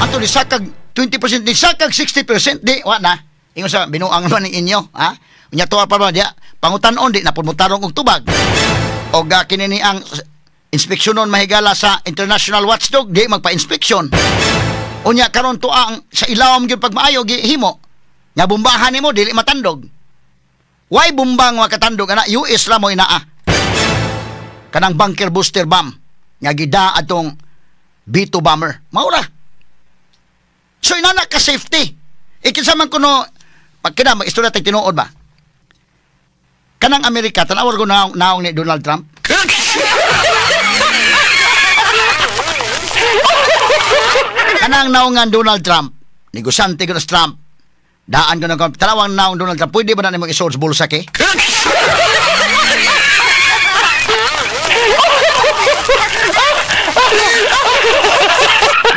Ato ni sakag 20%, ni sakag 60%, di wa na. Ingon sa binuang man ning inyo, ha? Unya tuwa pa ba diya? Pangutan-on di na pud motarong og tubag. Og kini ni ang Inspeksyonon mahigala sa international watchdog, di magpa-inspeksyon. Unya karon to ang sa ilawom gyud pagmaayo gihimo. Nga bombahan nimo dili matandog. Why bumbang makatandog ana? US ra mo inaa. Kanang bunker buster bomb nga gida atong B2 bomber. Maura. So inana ka safety. Ikinsa man kuno pag kina mag-istorya tag tinuod ba? Kanang Amerika tan-awar ko naong, naong ni Donald Trump. Kanang naungan Donald Trump, negosyante ko na Trump. Daan ko na tanawang naong Donald Trump, pwede ba na nimo isuod sa bulsa ke?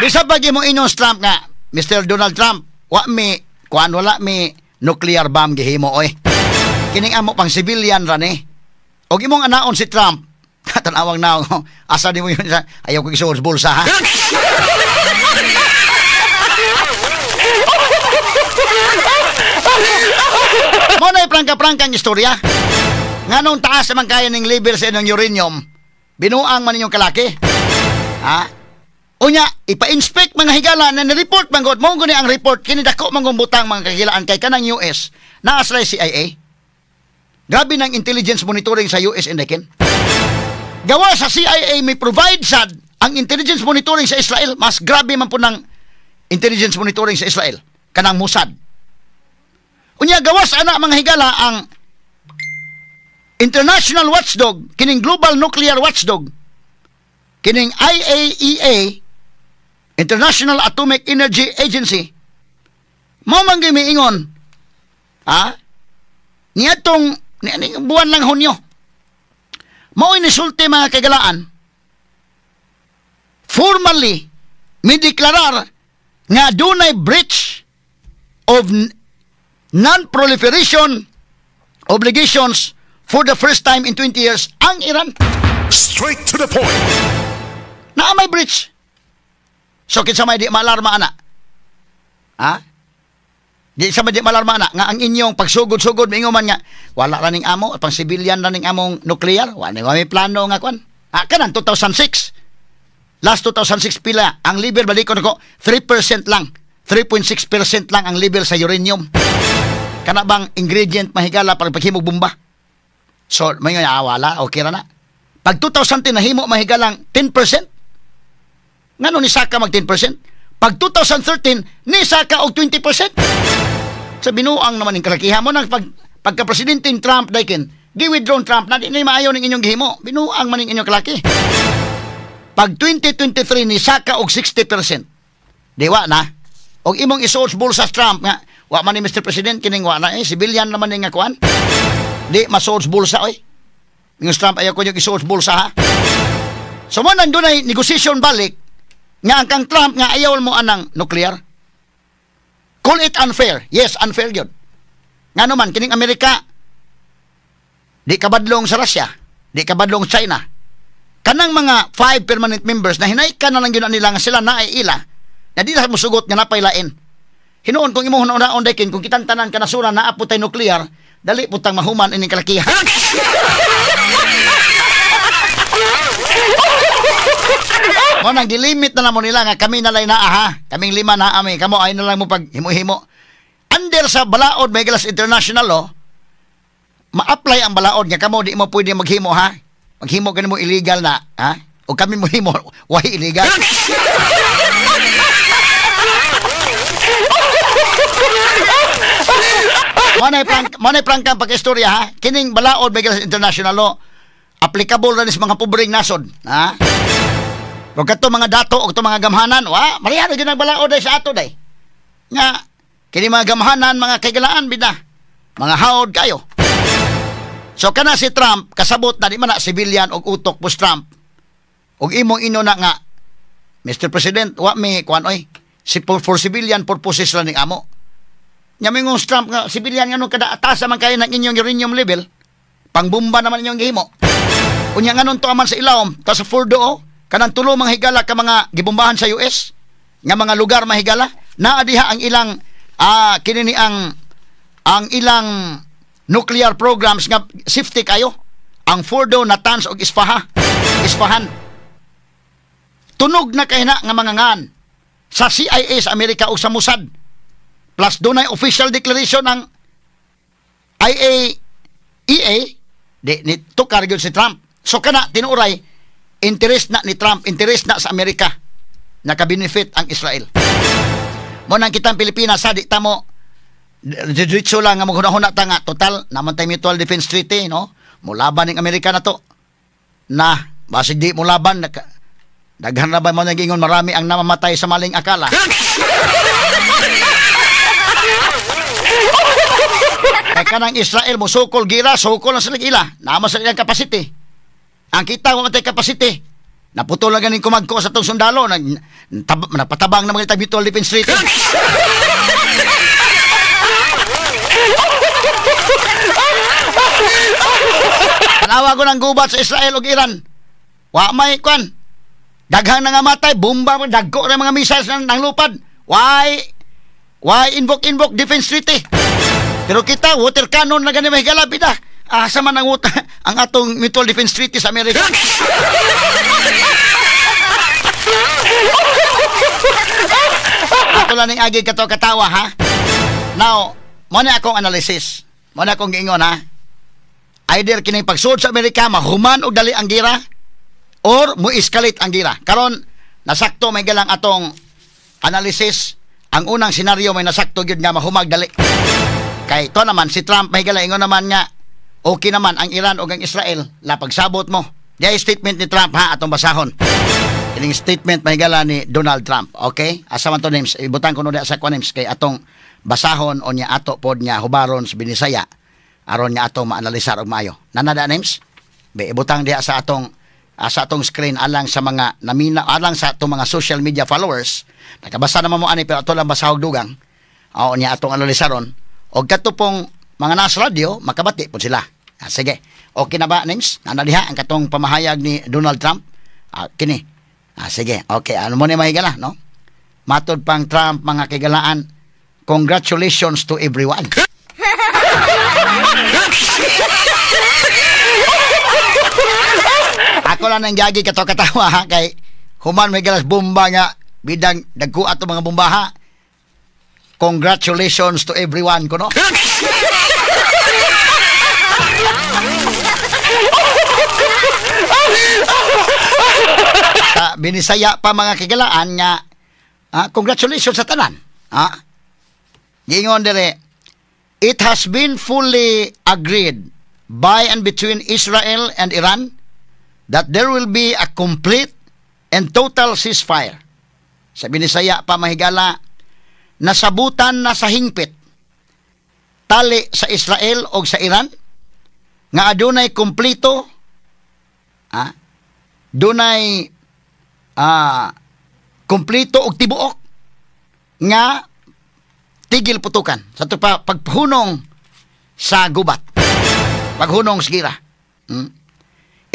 Bisa pag imong inyong Trump nga, Mr. Donald Trump, wa mi, kuan wala mi nuclear bomb gihimo oy. Kining amo pang civilian ra ni. Og imong anaon si Trump, tanawang naong, asa nimo yun sa, ayaw ko isuod sa bulsa ha. Mo na prangka-prangkang istorya. Nganong taas naman kaya ning level sa inyong uranium, binuang man ninyong kalaki. Ha? Unya, ipa-inspect mga higala na ni-report man gud. Mao guni ang report, kini dako man gud butang mga kagilaan kay kanang US, naa sila CIA. Grabe ng intelligence monitoring sa US indekin. Gawa sa CIA may provide sad ang intelligence monitoring sa Israel. Mas grabe man po ng intelligence monitoring sa Israel kanang Mossad. Unya gawas ana mga higala ang international watchdog, kining global nuclear watchdog, kining IAEA, International Atomic Energy Agency, mao man gyud miingon, ha? Niadtong ni buwan lang Hunyo, mao inisulti mga kagalaan, formally mideklarar nga dunay breach of non-proliferation obligations for the first time in 20 years ang Iran. Straight to the point. Naa may breach. So kinsa may di maalarma ana? Ha? Di sa may di maalarma ana nga ang inyong pagsugod-sugod mingon man nga wala ra ning amo, pang civilian ra ning among nuclear, wala may plano nga kwan. Ah, kanan 2006. Last 2006 pila ang level balikon ko 3% lang. 3.6% lang ang level sa uranium. Kana bang ingredient mahigala para paghimog bomba? So, may nga, wala, okay ra na. Pag 2010 nahimo mahigalang 10%. Ngano ni saka mag 10%? Pag 2013 ni saka og 20%. Sa binuang naman ning kalakihan mo nang pagka presidente Trump daikin, gi-withdraw Trump na di ni maayo ning inyong gihimo. Binuang man ning inyong kalaki. Pag 2023 ni saka og 60%. Diwa na. Og imong isuod sa bulsa Trump nga wa man ni Mr. President kining wa na eh civilian naman ning nga kuan. Di masuod sa bulsa oy. Mr. Trump ayaw ko yung isuod sa bulsa ha. So mo nang dunay negotiation balik nga ang kang Trump nga ayaw mo anang nuclear. Call it unfair. Yes, unfair gyud. Ngano man kining Amerika di kabadlong sa Russia, di kabadlong China. Kanang mga 5 permanent members na hinaykan na lang gyud nila nga sila naay ila. Na di na musugot nga napay lain. Hinuon kung imong hunaon daykin kung kitang tanan kanasuran naa po tay nuclear, dali putang mahuman ining kalakihan. Mo nang gilimit na mo nila nga kami na lay naa ha. Kaming lima na ami, kamo ay na lang mo pag himo-himo. Under sa balaod may galas international law, ma-apply ang balaod nga kamo di mo pwede maghimo ha. Maghimo kani mo illegal na ha. O kami mo himo why illegal. Mo nay prangkang pag-istorya ha. Kining balaod may galas international law, applicable ra ni sa mga pobreng nasod ha. Ug kadto mga dato og mga gamhanan, wa mariha ra gyud ang balaod ay sa ato day. Nga kini mga gamhanan mga kaigalaan bida, mga haod kayo. So kana si Trump kasabot na di man na civilian og utok pos Trump. Og imong ino na nga Mr. President, wa mi kuan oy, si for civilian purposes lang ning amo. Nya mingon Trump nga civilian nganong kada atasa man kayo ng inyong uranium level, pangbomba naman inyong gihimo. Unya nganon to aman sa ilawom, ta sa Fordo oh, kanang tulo mga higala ka mga gibombahan sa US nga mga lugar mahigala, naa diha ang ilang kini ni ang ilang nuclear programs nga safety kayo. Ang Fordo, Natanz og Isfahan. Tunog na kay na nga mga ngan sa CIA sa Amerika o sa Mossad. Plus dunay official declaration ang IAEA di ni tukar gyud si Trump. So kana tinuoray interest na ni Trump, interest na sa Amerika, naka-benefit ang Israel. Mo nang kitang Pilipinas sa di tamo diretso lang nga maghuna-huna ta nga total naman tay Mutual Defense Treaty, no? Mulaban ning Amerika na to. Na basig di mulaban, daghan na ba mo nagingon, marami ang namamatay sa maling akala. Kaya kanang Israel mo sukol gira, sukol na sila ila. Naman sa ilang capacity. Ang kita mo matay capacity. Naputol na ganing kumagko sa tong sundalo. Napatabang na mga Mutual Defense Treaty. Tanawa ko ng gubat sa Israel ug Iran. Wa may kwan. Daghang nangamatay, bomba, dagko na mga missiles ng lupad. Why invoke defense treaty? Pero kita, water cannon na gani mahigala, bida. Asa man ang, ang atong Mutual Defense Treaty sa Amerika? Ato lang ning agi kato katawa, ha? Now, mo na akong analysis. Mo na akong giingon, ha? Either kining pagsuod sa Amerika, mahuman og dali ang gira, or mo-escalate ang gira. Karon nasakto may galang atong analysis. Ang unang senaryo may nasakto gyud nga mahumag dali. Kay to naman si Trump may gala ingon naman nga okay naman ang Iran ug ang Israel la pagsabot mo. Diay statement ni Trump, ha, atong basahon. Ining statement may gala ni Donald Trump, okay? Asa man to names, ibutang ko no sa names kay atong basahon o niya ato pod niya hubaron sa Binisaya aron niya ato maanalisar og maayo. Nanada names? Be ibutang diha sa atong screen alang sa mga namina, alang sa atong mga social media followers. Nakabasa naman mo ani pero ato lang basahog dugang. O niya atong analisaron. Og kato pong mga nasa radyo makabati po sila. Sige. Okay na ba names? Nana diha ang katong pamahayag ni Donald Trump? Kini. Sige. Okay, ano mo ni mahigala, no? Matod pang Trump mga kigalaan, congratulations to everyone. Ako lang ang gagi kato katawa, ha, kay human may galas bomba nga bidang dagko ato mga bomba, ha. Congratulations to everyone kuno. Binisaya pa mga kigalaan nga congratulations sa tanan. Ha? Giingon dire, it has been fully agreed by and between Israel and Iran that there will be a complete and total ceasefire. Sa Binisaya pa mahigala, nasabutan na sa hingpit tali sa Israel o sa Iran nga adunay kumplito, dunay kumplito og tibuok nga tigil putukan sa ito pa paghunong sa gubat, paghunong sa gira.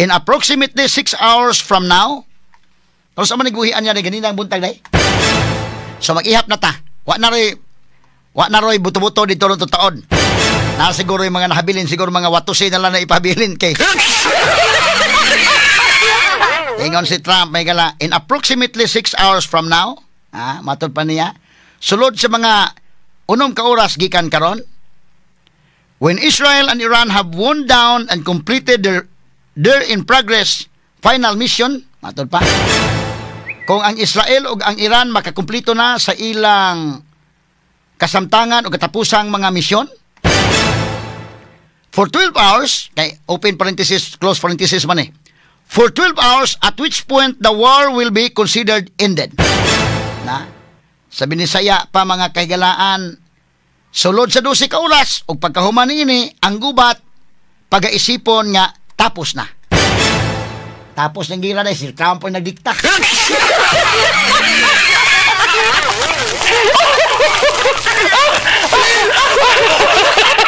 In approximately 6 hours from now, pero sa maniguhian niya ni ganinang buntag day. So mag-ihap na ta. Wa na roy buto-buto dito ron taon. Na siguro yung mga nahabilin, siguro mga watusin na lang na ipabilin kay. Ingon si Trump may gala, in approximately 6 hours from now, matod pa niya, sulod sa mga 6 ka oras gikan karon, when Israel and Iran have worn down and completed their in progress final mission, matod pa, kung ang Israel ug ang Iran makakumplito na sa ilang kasamtangan o katapusang mga misyon for 12 hours, kay open parenthesis, close parenthesis man eh, for 12 hours, at which point the war will be considered ended. Na, sa Binisaya pa mga kahigalaan, sulod sa 12 ka oras ug pagkahuman niini ang gubat pagaisipon nga tapos na. Tapos ng gira na, si Trump ang nagdikta.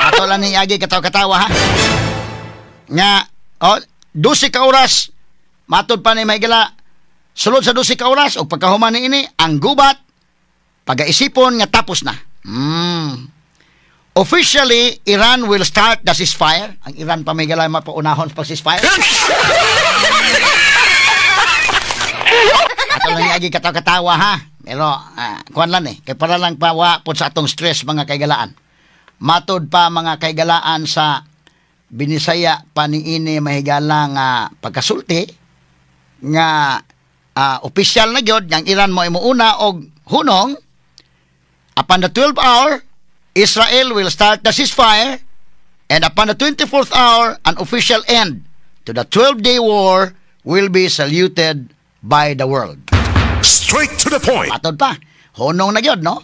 Ato lang ni Agi katawa-katawa, ha? Nga, oh, 12 ka oras, matod pa ni mahigala, sulod sa 12 ka oras, o pagkahuman ni ini, ang gubat, pagaisipon nga tapos na. Officially, Iran will start the ceasefire. Ang Iran pa may gala mapaunahon sa pag-ceasefire. Ato lang agi katawa-katawa ha. Pero kuan lang eh, kay para lang pawa pod sa atong stress, mga kaigalaan. Matod pa, mga kaigalaan, sa binisaya pa niini, mahigala, nga pagkasulti nga opisyal na gyud nga ang Iran mo imuuna og hunong. Upon the 12th hour, Israel will start the ceasefire, and upon the 24th hour, an official end to the 12-day war will be saluted by the world. Straight to the point. Matod pa, hunong na gyud, no?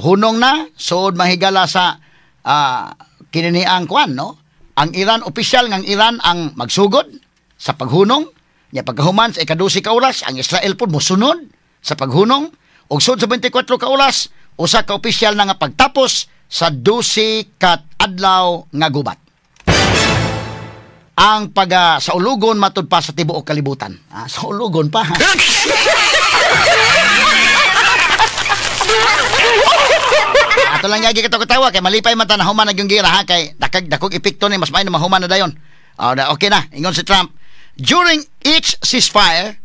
Hunong na suod, mahigala, sa kini ang kuan, no? Ang Iran, opisyal ngang Iran ang magsugod sa paghunong nya. Pagkahuman sa ika-12 ka oras, ang Israel pud mosunod sa paghunong, ug sud sa 24 ka oras, usa ka opisyal na nga pagtapos sa 12 ka adlaw nga gubat ang pag sa ulugon, matud pa, sa tibuok kalibutan. Sa ulugon pa. Ha? Ato lang yagi katawa kay malipay man ta na human na yung gira ha, kay dakag dakog epekto ni, mas maayo na mahuman na dayon. Oh, na, okay na. Ingon si Trump, during each ceasefire,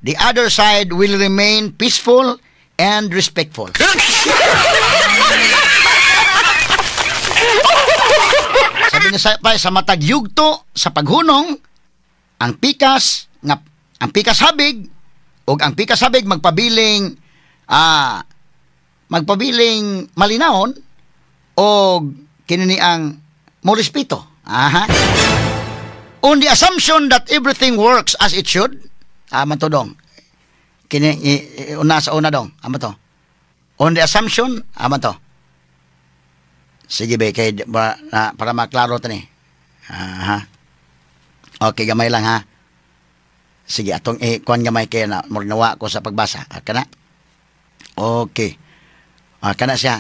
the other side will remain peaceful and respectful. Sabi niya sa matag yugto sa paghunong, ang pikas habig ug ang pikas habig magpabiling malinawon og kini ang morespeto. Aha. On the assumption that everything works as it should, man to dong. Kini una sa una dong, ama to. On the assumption, ama to. Sige be kay ba, na, para maklaro ta ni. Aha. Okay, gamay lang ha. Sige, atong kuan gamay kay na murag ko sa pagbasa. Kana. Okay. Kana siya.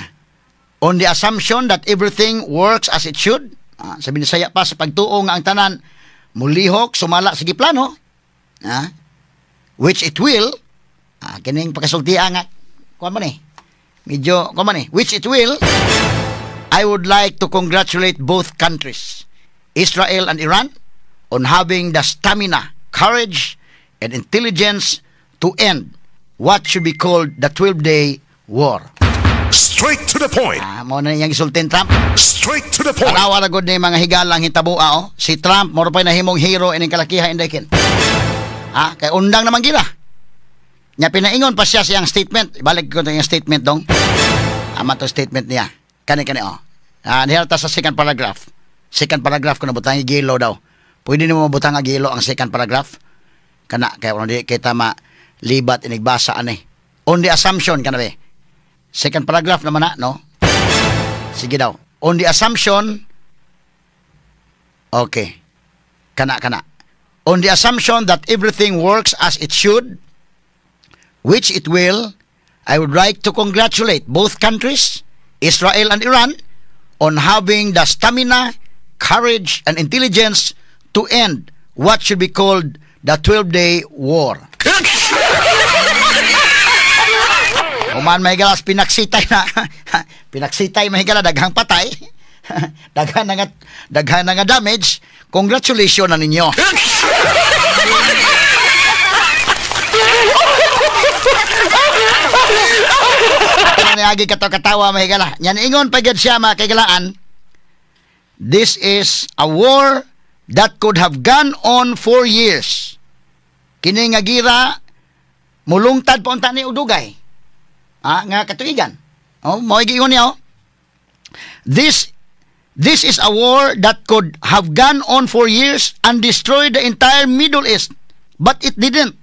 On the assumption that everything works as it should, sa binisaya pa, sa pagtuo nga ang tanan mulihok sumala sa giplano, which it will, kining pagkasultian nga kuan man eh. Medyo kuan man eh, which it will, I would like to congratulate both countries, Israel and Iran, on having the stamina, courage, and intelligence to end what should be called the 12-day war. Straight to the point. Mo na niyang gisultin Trump. Straight to the point. Tanawa ra gud ni mga higalang hitaboa oh. Si Trump moro pa'y nahimong hero ining kalakiha, Inday Ken. Kay undang naman gila. Nya pinaingon pa siya siyang statement. Ibalik ko iyang statement dong. Ama to statement niya. Kani kani oh. Diha ta sa second paragraph. Second paragraph ko na butang gilo daw. Pwede nimo mabutang nga gilo ang second paragraph. Kana kay kung di kita ma libat inigbasa ani. On the assumption kana be. Second paragraph naman na, no? Sige daw. On the assumption. Okay. Kana kana. On the assumption that everything works as it should, which it will, I would like to congratulate both countries, Israel and Iran, on having the stamina, courage, and intelligence to end what should be called the 12-day war. Human mahigalas pinaksitay na pinaksitay, mahigala, daghang patay, daghan na nga damage. Congratulations na ninyo. Ano agi katawa, mahigala. Yan ingon pa gyud siya, mga kaigalaan. This is a war that could have gone on for years. Kini nga gira mulungtad pa unta ni og dugay. Nga katuigan. Oh, mao giingon niya oh. This is a war that could have gone on for years and destroyed the entire Middle East, but it didn't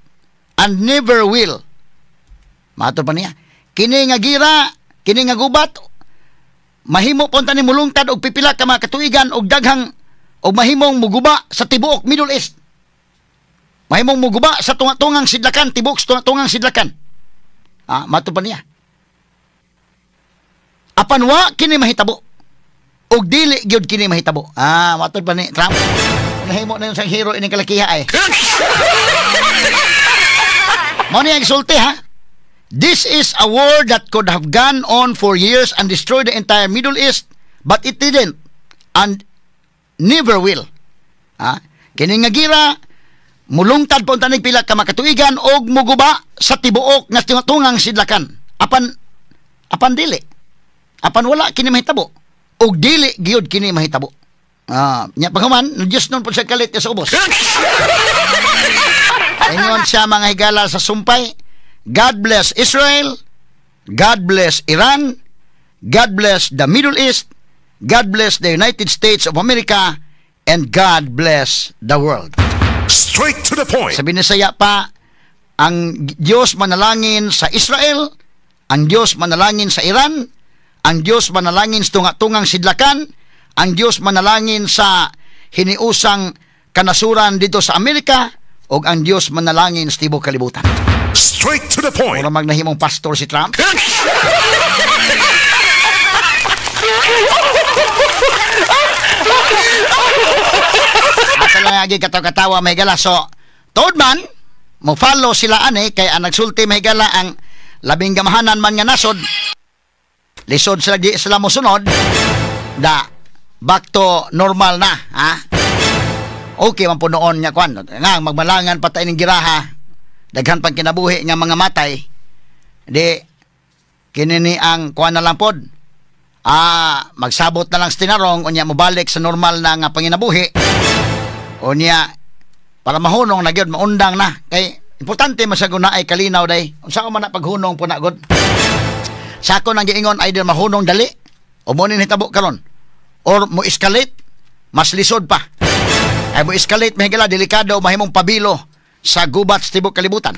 and never will. Mato pa niya. Kini nga gira, kini nga gubat mahimo punta ni mulungtad og pipila ka mga katuigan og daghang og mahimong muguba sa tibuok Middle East. Mahimong muguba sa tunga-tungang sidlakan, tibuok sa tunga-tungang sidlakan. Mato pa niya. Apan wa kini mahitabo. Og dili gyud kini mahitabo. Matod pa ni Trump. Nahimo na yun siyang hero ining kalakiha ay. Mao ni ang sulti ha. This is a war that could have gone on for years and destroyed the entire Middle East, but it didn't and never will. Kini nga gira Mulungtad po tanig pila ka makatuigan og muguba sa tibuok nga tungang sidlakan. Apan dili. Apan wala kini mahitabo. Og dili gyud kini mahitabo. Nya paghuman, Diyos nun po siya kalit sa ubos. Ingon siya mga higala sa sumpay, God bless Israel, God bless Iran, God bless the Middle East, God bless the United States of America, and God bless the world. Straight to the point. Sa Binisaya pa, ang Diyos manalangin sa Israel, ang Diyos manalangin sa Iran, ang Diyos manalangin sa tunga-tungang sidlakan, ang Diyos manalangin sa hiniusang kanasuran dito sa Amerika, o ang Diyos manalangin sa tibok kalibutan. Straight to the point. Mura magnahimong pastor si Trump. Asa lang agi katawa-katawa may gala. So, tuod man, mo follow sila ani kay ang nagsulti may gala ang labing gamahanan man nga nasod. Lisod sila di sila mosunod. Da back to normal na, ha? Okay man po noon nga kwan. Nga magmalangan pa tayo ng giraha. Daghan pang kinabuhi nga mga matay. Di kinini ang kuan na lang pod. Magsabot na lang sa tinarong unya mobalik sa normal na nga panginabuhi. Unya para mahunong na gyud, maundang na kay importante masago na ay kalinaw day. Unsa man na paghunong po na gud? Sa ako nang giingon either mahunong dali o mo ni hitabo karon or mo escalate mas lisod pa. Ay mo escalate mahigala delikado mahimong pabilo sa gubat sa tibok kalibutan.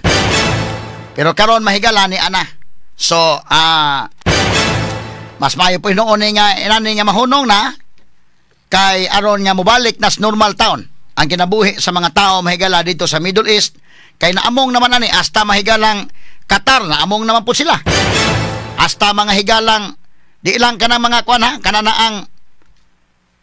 Pero karon mahigala ni ana. So mas maayo po noon nga inani nga mahunong na kay aron nga mobalik nas normal town ang kinabuhi sa mga tao mahigala dito sa Middle East kay naamong naman ani hasta mahigalang Qatar naamong naman po sila. Hasta mga higalang di lang kana mga kuan ha kana na ang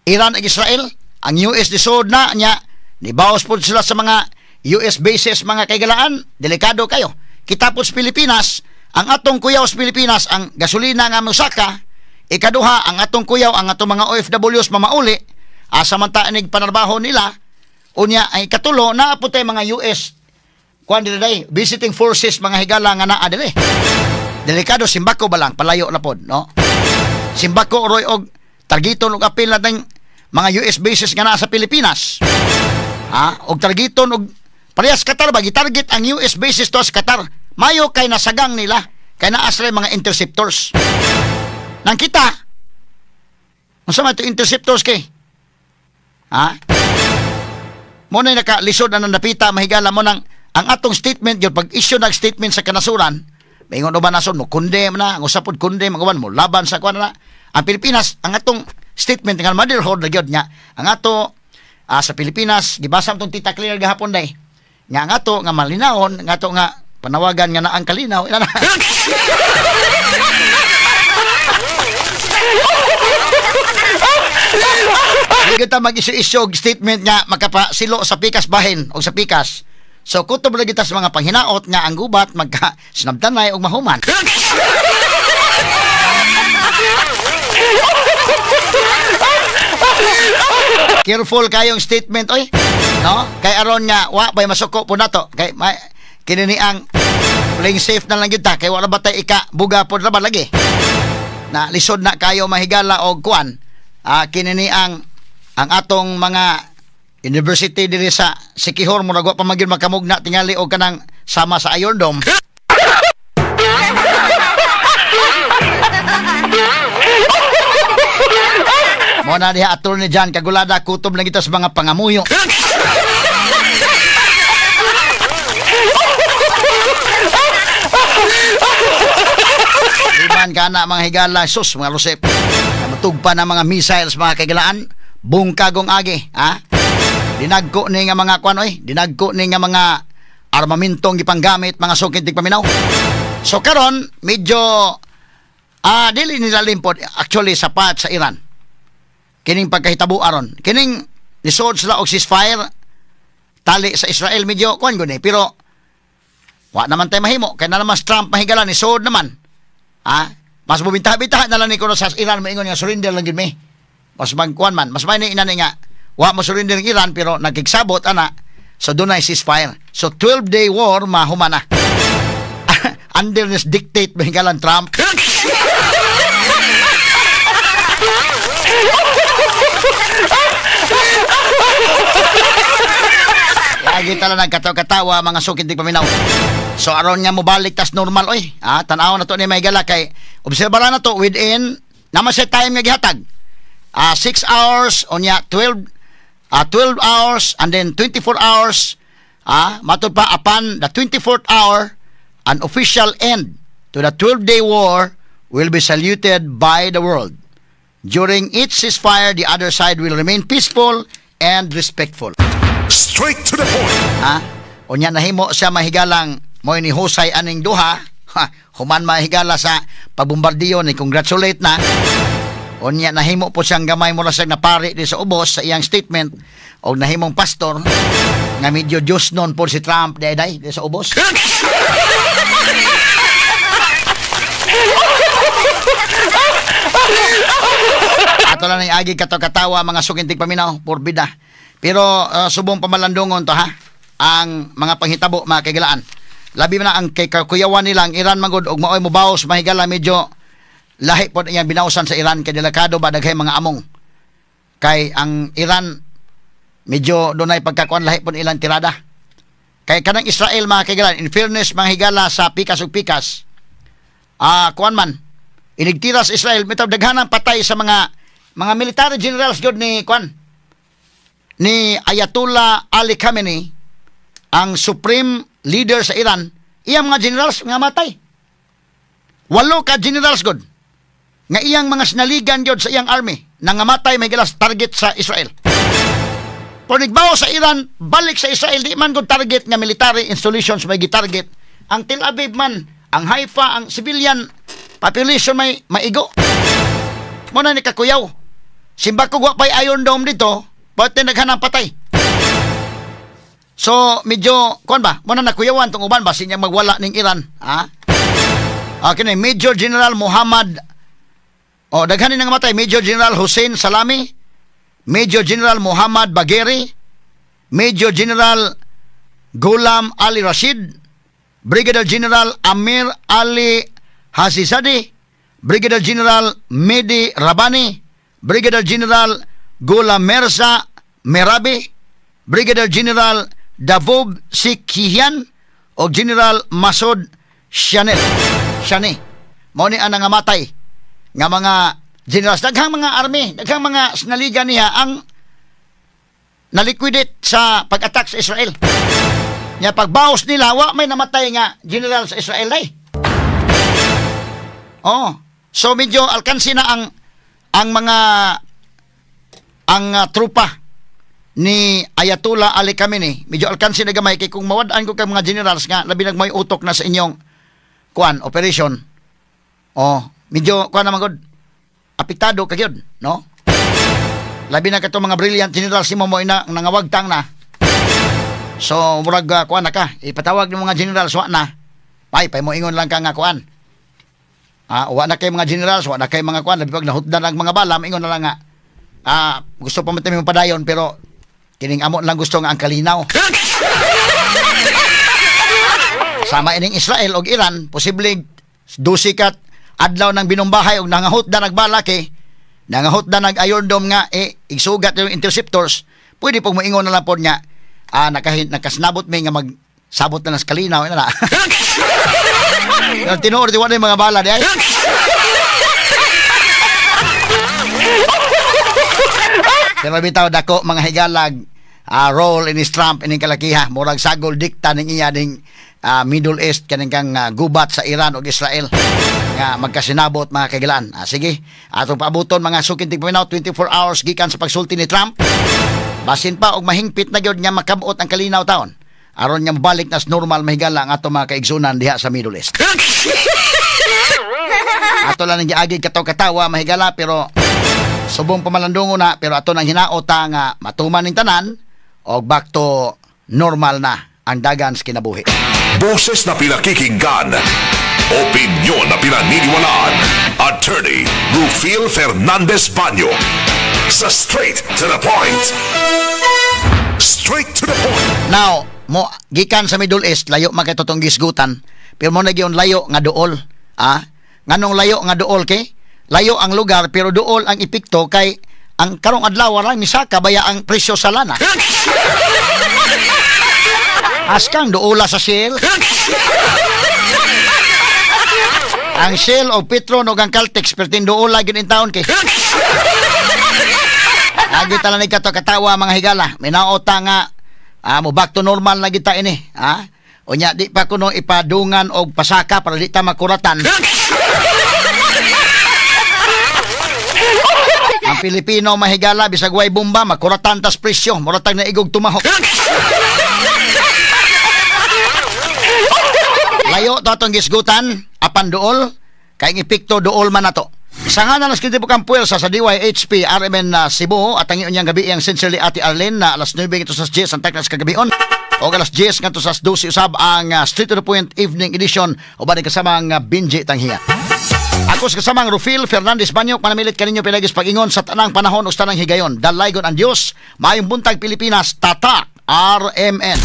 Iran ug Israel ang US lisod na nya nibaos po sila sa mga US bases mga kaigalaan delikado kayo. Kita po sa Pilipinas ang atong kuyaw sa Pilipinas ang gasolina nga mosaka, ikaduha ang atong kuyaw ang atong mga OFWs mamauli asa man ta inig panarbaho nila. Unya ay katulo naa po tay mga US kuan diri day visiting forces mga higala nga naa diri. Delikado simbako ba lang palayo na pod no. Simbako roy og targeton og apil nating mga US bases nga naa sa Pilipinas. Ha, og targeton og parehas Qatar ba gitarget ang US bases to sa Qatar. Mayo kay nasagang nila kay naa sila mga interceptors. Nang kita unsa man to interceptors kay? Ha? Mo na nakalisod na napita mahigala mo nang ang atong statement gyud pag issue nag statement sa kanasuran maingon ba nason mo condemn na ang usapod condemn ang uban mo laban sa kuan na ang Pilipinas ang atong statement nga motherhood na gyud nya ang ato sa Pilipinas gibasa tong Tita Claire gahapon day nga ang ato nga malinawon nga ato nga panawagan nga na ang kalinaw ina na. Di kita mag-isu-isu og statement nga makapasilo sa pikas bahin o sa pikas. So kutob lagi ta sa mga panghinaot nga ang gubat magka sinabtanay og mahuman. Careful kayong statement oy. No? Kay aron nga wa bay masuko po nato. Kay kini ni ang playing safe na lang gyud ta kay wala ba tay ika buga pod ra ba lagi. Na lisod na kayo mahigala og kuan. Kini ni ang atong mga university diri sa Sikihor murag wa pa man gyud makamugna tingali og kanang sama sa Iron Dome. Mo na diha Attorney John Kagulada kutob lang kita sa mga pangamuyo. Liman ka na mga higala sus mga Rosep. Matugpa na mga missiles mga kaigalaan bungkagong agi ha. Dinagko ni nga mga kuan oy, dinagko ni nga mga armamentong gipanggamit mga sukid tigpaminaw. So karon medyo dili nila limpod actually sapat sa Iran. Kining pagkahitabo aron, kining nisod sila og ceasefire tali sa Israel medyo kuan gud ni pero wa naman tay mahimo kay na naman si Trump mahigala ni sod naman. Ha? Mas bubinta-binta na lang ni kuno sa Iran moingon nga surrender lang gid mi. Mas magkuan man, mas may ni inani nga wa mo surrender ang Iran pero nagkigsabot ana. So dunay ceasefire. So 12-day war mahumana. Under this dictate mahigalan Trump. Lagi tala nagkatawa-katawa mga sukid di paminaw. So aron nga mobalik tas normal oy. Tan-aw na to ni mahigala kay obserba na to within naman sa time nga gihatag. 6 hours unya 12 hours and then 24 hours. Matud pa upon the 24th hour, an official end to the 12-day war will be saluted by the world. During each ceasefire, the other side will remain peaceful and respectful. Straight to the point. Unya nahimo siya mahigalang mo ni husay aning duha. Human mahigala sa pagbombardiyo ni congratulate na. Unya nahimo po siyang gamay mula siyang napari di sa ubos sa iyang statement og nahimong pastor nga medyo Diyos nun po si Trump di day di sa ubos. Ato lang ang agi kato-katawa mga sukintig paminaw porbida. Pero subong pamalandungon to ha ang mga panghitabo mga kaigalaan. Labi na ang kay kakuyawan nila ang Iran magud og maoy mobaos mahigala medyo lahi pod iyang binawsan sa Iran kay delikado ba daghay mga among. Kay ang Iran medyo dunay pagkakuan lahi pod ilang tirada. Kay kanang Israel mga kaigalaan, in fairness mga higala sa pikas ug pikas. Kuan man inigtira sa Israel bitaw daghanang patay sa mga military generals gyud ni kuan ni Ayatollah Ali Khamenei, ang supreme leader sa Iran, iyang mga generals nga matay. 8 ka generals god nga iyang mga sinaligan gyud sa iyang army nangamatay may gilas target sa Israel. Pero nigbaw sa Iran, balik sa Israel, di man gud target nga military installations may gitarget. Ang Tel Aviv man, ang Haifa, ang civilian population may maigo. Mo na ni kakuyaw. Simbako wa pay Iron Dome dito, pwede naghanang patay. So, medyo, kuan ba? Muna nakuyawan itong uban, basin niya magwala ng Iran. Ha? Okay na, Major General Muhammad, daghanin nga matay, Major General Hussein Salami, Major General Muhammad Bagheri, Major General Ghulam Ali Rashid, Brigadier General Amir Ali Hasizadi, Brigadier General Mehdi Rabani, Brigadier General Ghulam Mirza Merabi, Brigadier General Davob Sikhian o General Masoud Chanel. Shani. Mao ni ang nangamatay nga mga generals, daghang mga army, daghang mga sinaligan niya ang naliquidate sa pag-attack sa Israel. Nya pagbaos nila, wa may namatay nga general sa Israel ay. Oh, so medyo alkansi na ang mga ang trupa ni Ayatollah Ali Khamenei. Medyo alkansi na gamay kay kung mawad-an ko kay mga generals nga labi nag may utok na sa inyong kuan operation. Oh, medyo kuan naman gud apektado ka gyud, no? Labi na katong mga brilliant generals nimo mo ina nangawagtang na. So murag kuan na ka, ipatawag ng mga generals wa na. Pay pay mo ingon lang ka nga kuan. Wa na kay mga generals, wa na kay mga kuan, labi pag nahutdan ang mga bala, ingon na lang nga. Gusto pa man tayo padayon pero kining amo lang gusto nga ang kalinaw. Sama ining Israel og Iran, posibleng 12 kat adlaw ng binumbahay og nangahutda nagbalaki, nangahutda nag Iron Dome nga igsugat yung interceptors, pwede pong moingon na lang pod nga nakasnabot mi nga magsabot na ng kalinaw ina na. Pero tinuod di wa na yung mga bala di ay. Pero bitaw dako mga higalag role in Trump ining kalakiha, murag sagol dikta ning iya ning Middle East kaning kang gubat sa Iran ug Israel nga magkasinabot mga kaigalaan. Sige, atong paabuton mga sukintig paminaw 24 hours gikan sa pagsulti ni Trump. Basin pa og mahingpit na gyud nga makabot ang kalinaw taon aron nga mobalik nas normal mahigala ang atong mga kaigsunan diha sa Middle East. Ato lang ning giagi kataw-katawa mahigala pero subong pamalandungo na, pero ato nang hinaota nga matuman ning tanan og back to normal na ang dagan sa kinabuhi. Boses na pinakikinggan, opinyon na pinaniniwalaan. Attorney Rufil Fernandez Banyo sa Straight to the Point. Straight to the point. Now, mo gikan sa Middle East, layo man kay totong gisgutan, pero mo na gyud layo nga duol. Ah, nganong layo nga duol kay? Layo ang lugar pero duol ang epekto kay ang karong adlaw ra misaka baya ang presyo sa lana. Askang duola sa Shell. Ang Shell o Petron o ang Caltex pertin duola gyud in town kay. Agi tala ni kato katawa mga higala. Minaota nga mo back to normal na kita ini. Ha? Unya di pa kuno ipadungan og pasaka para di ta makuratan. Ang Pilipino mahigala bisag way bomba makuratan tas presyo, muratag na igog tumahok. Layo to atong gisgutan apan duol kay ang epekto duol man nato. Sa nga na alas 15 kang puwersa sa DYHP RMN Cebu at ang inyong gabi ang sincerely Ate Arlene na alas 9 ngadto sa 10 ang taknas kagabion o alas 10 ngadto sa 12 usab ang Straight to the Point Evening Edition uban kasama ang Benji Tanghiya. Ako sa kasamang Rufil Fernandez Banyok manamilit kaninyo pinagis pag-ingon sa tanang panahon o sa tanang higayon. Dalaygon ang Dios, maayong buntag Pilipinas, Tatak RMN.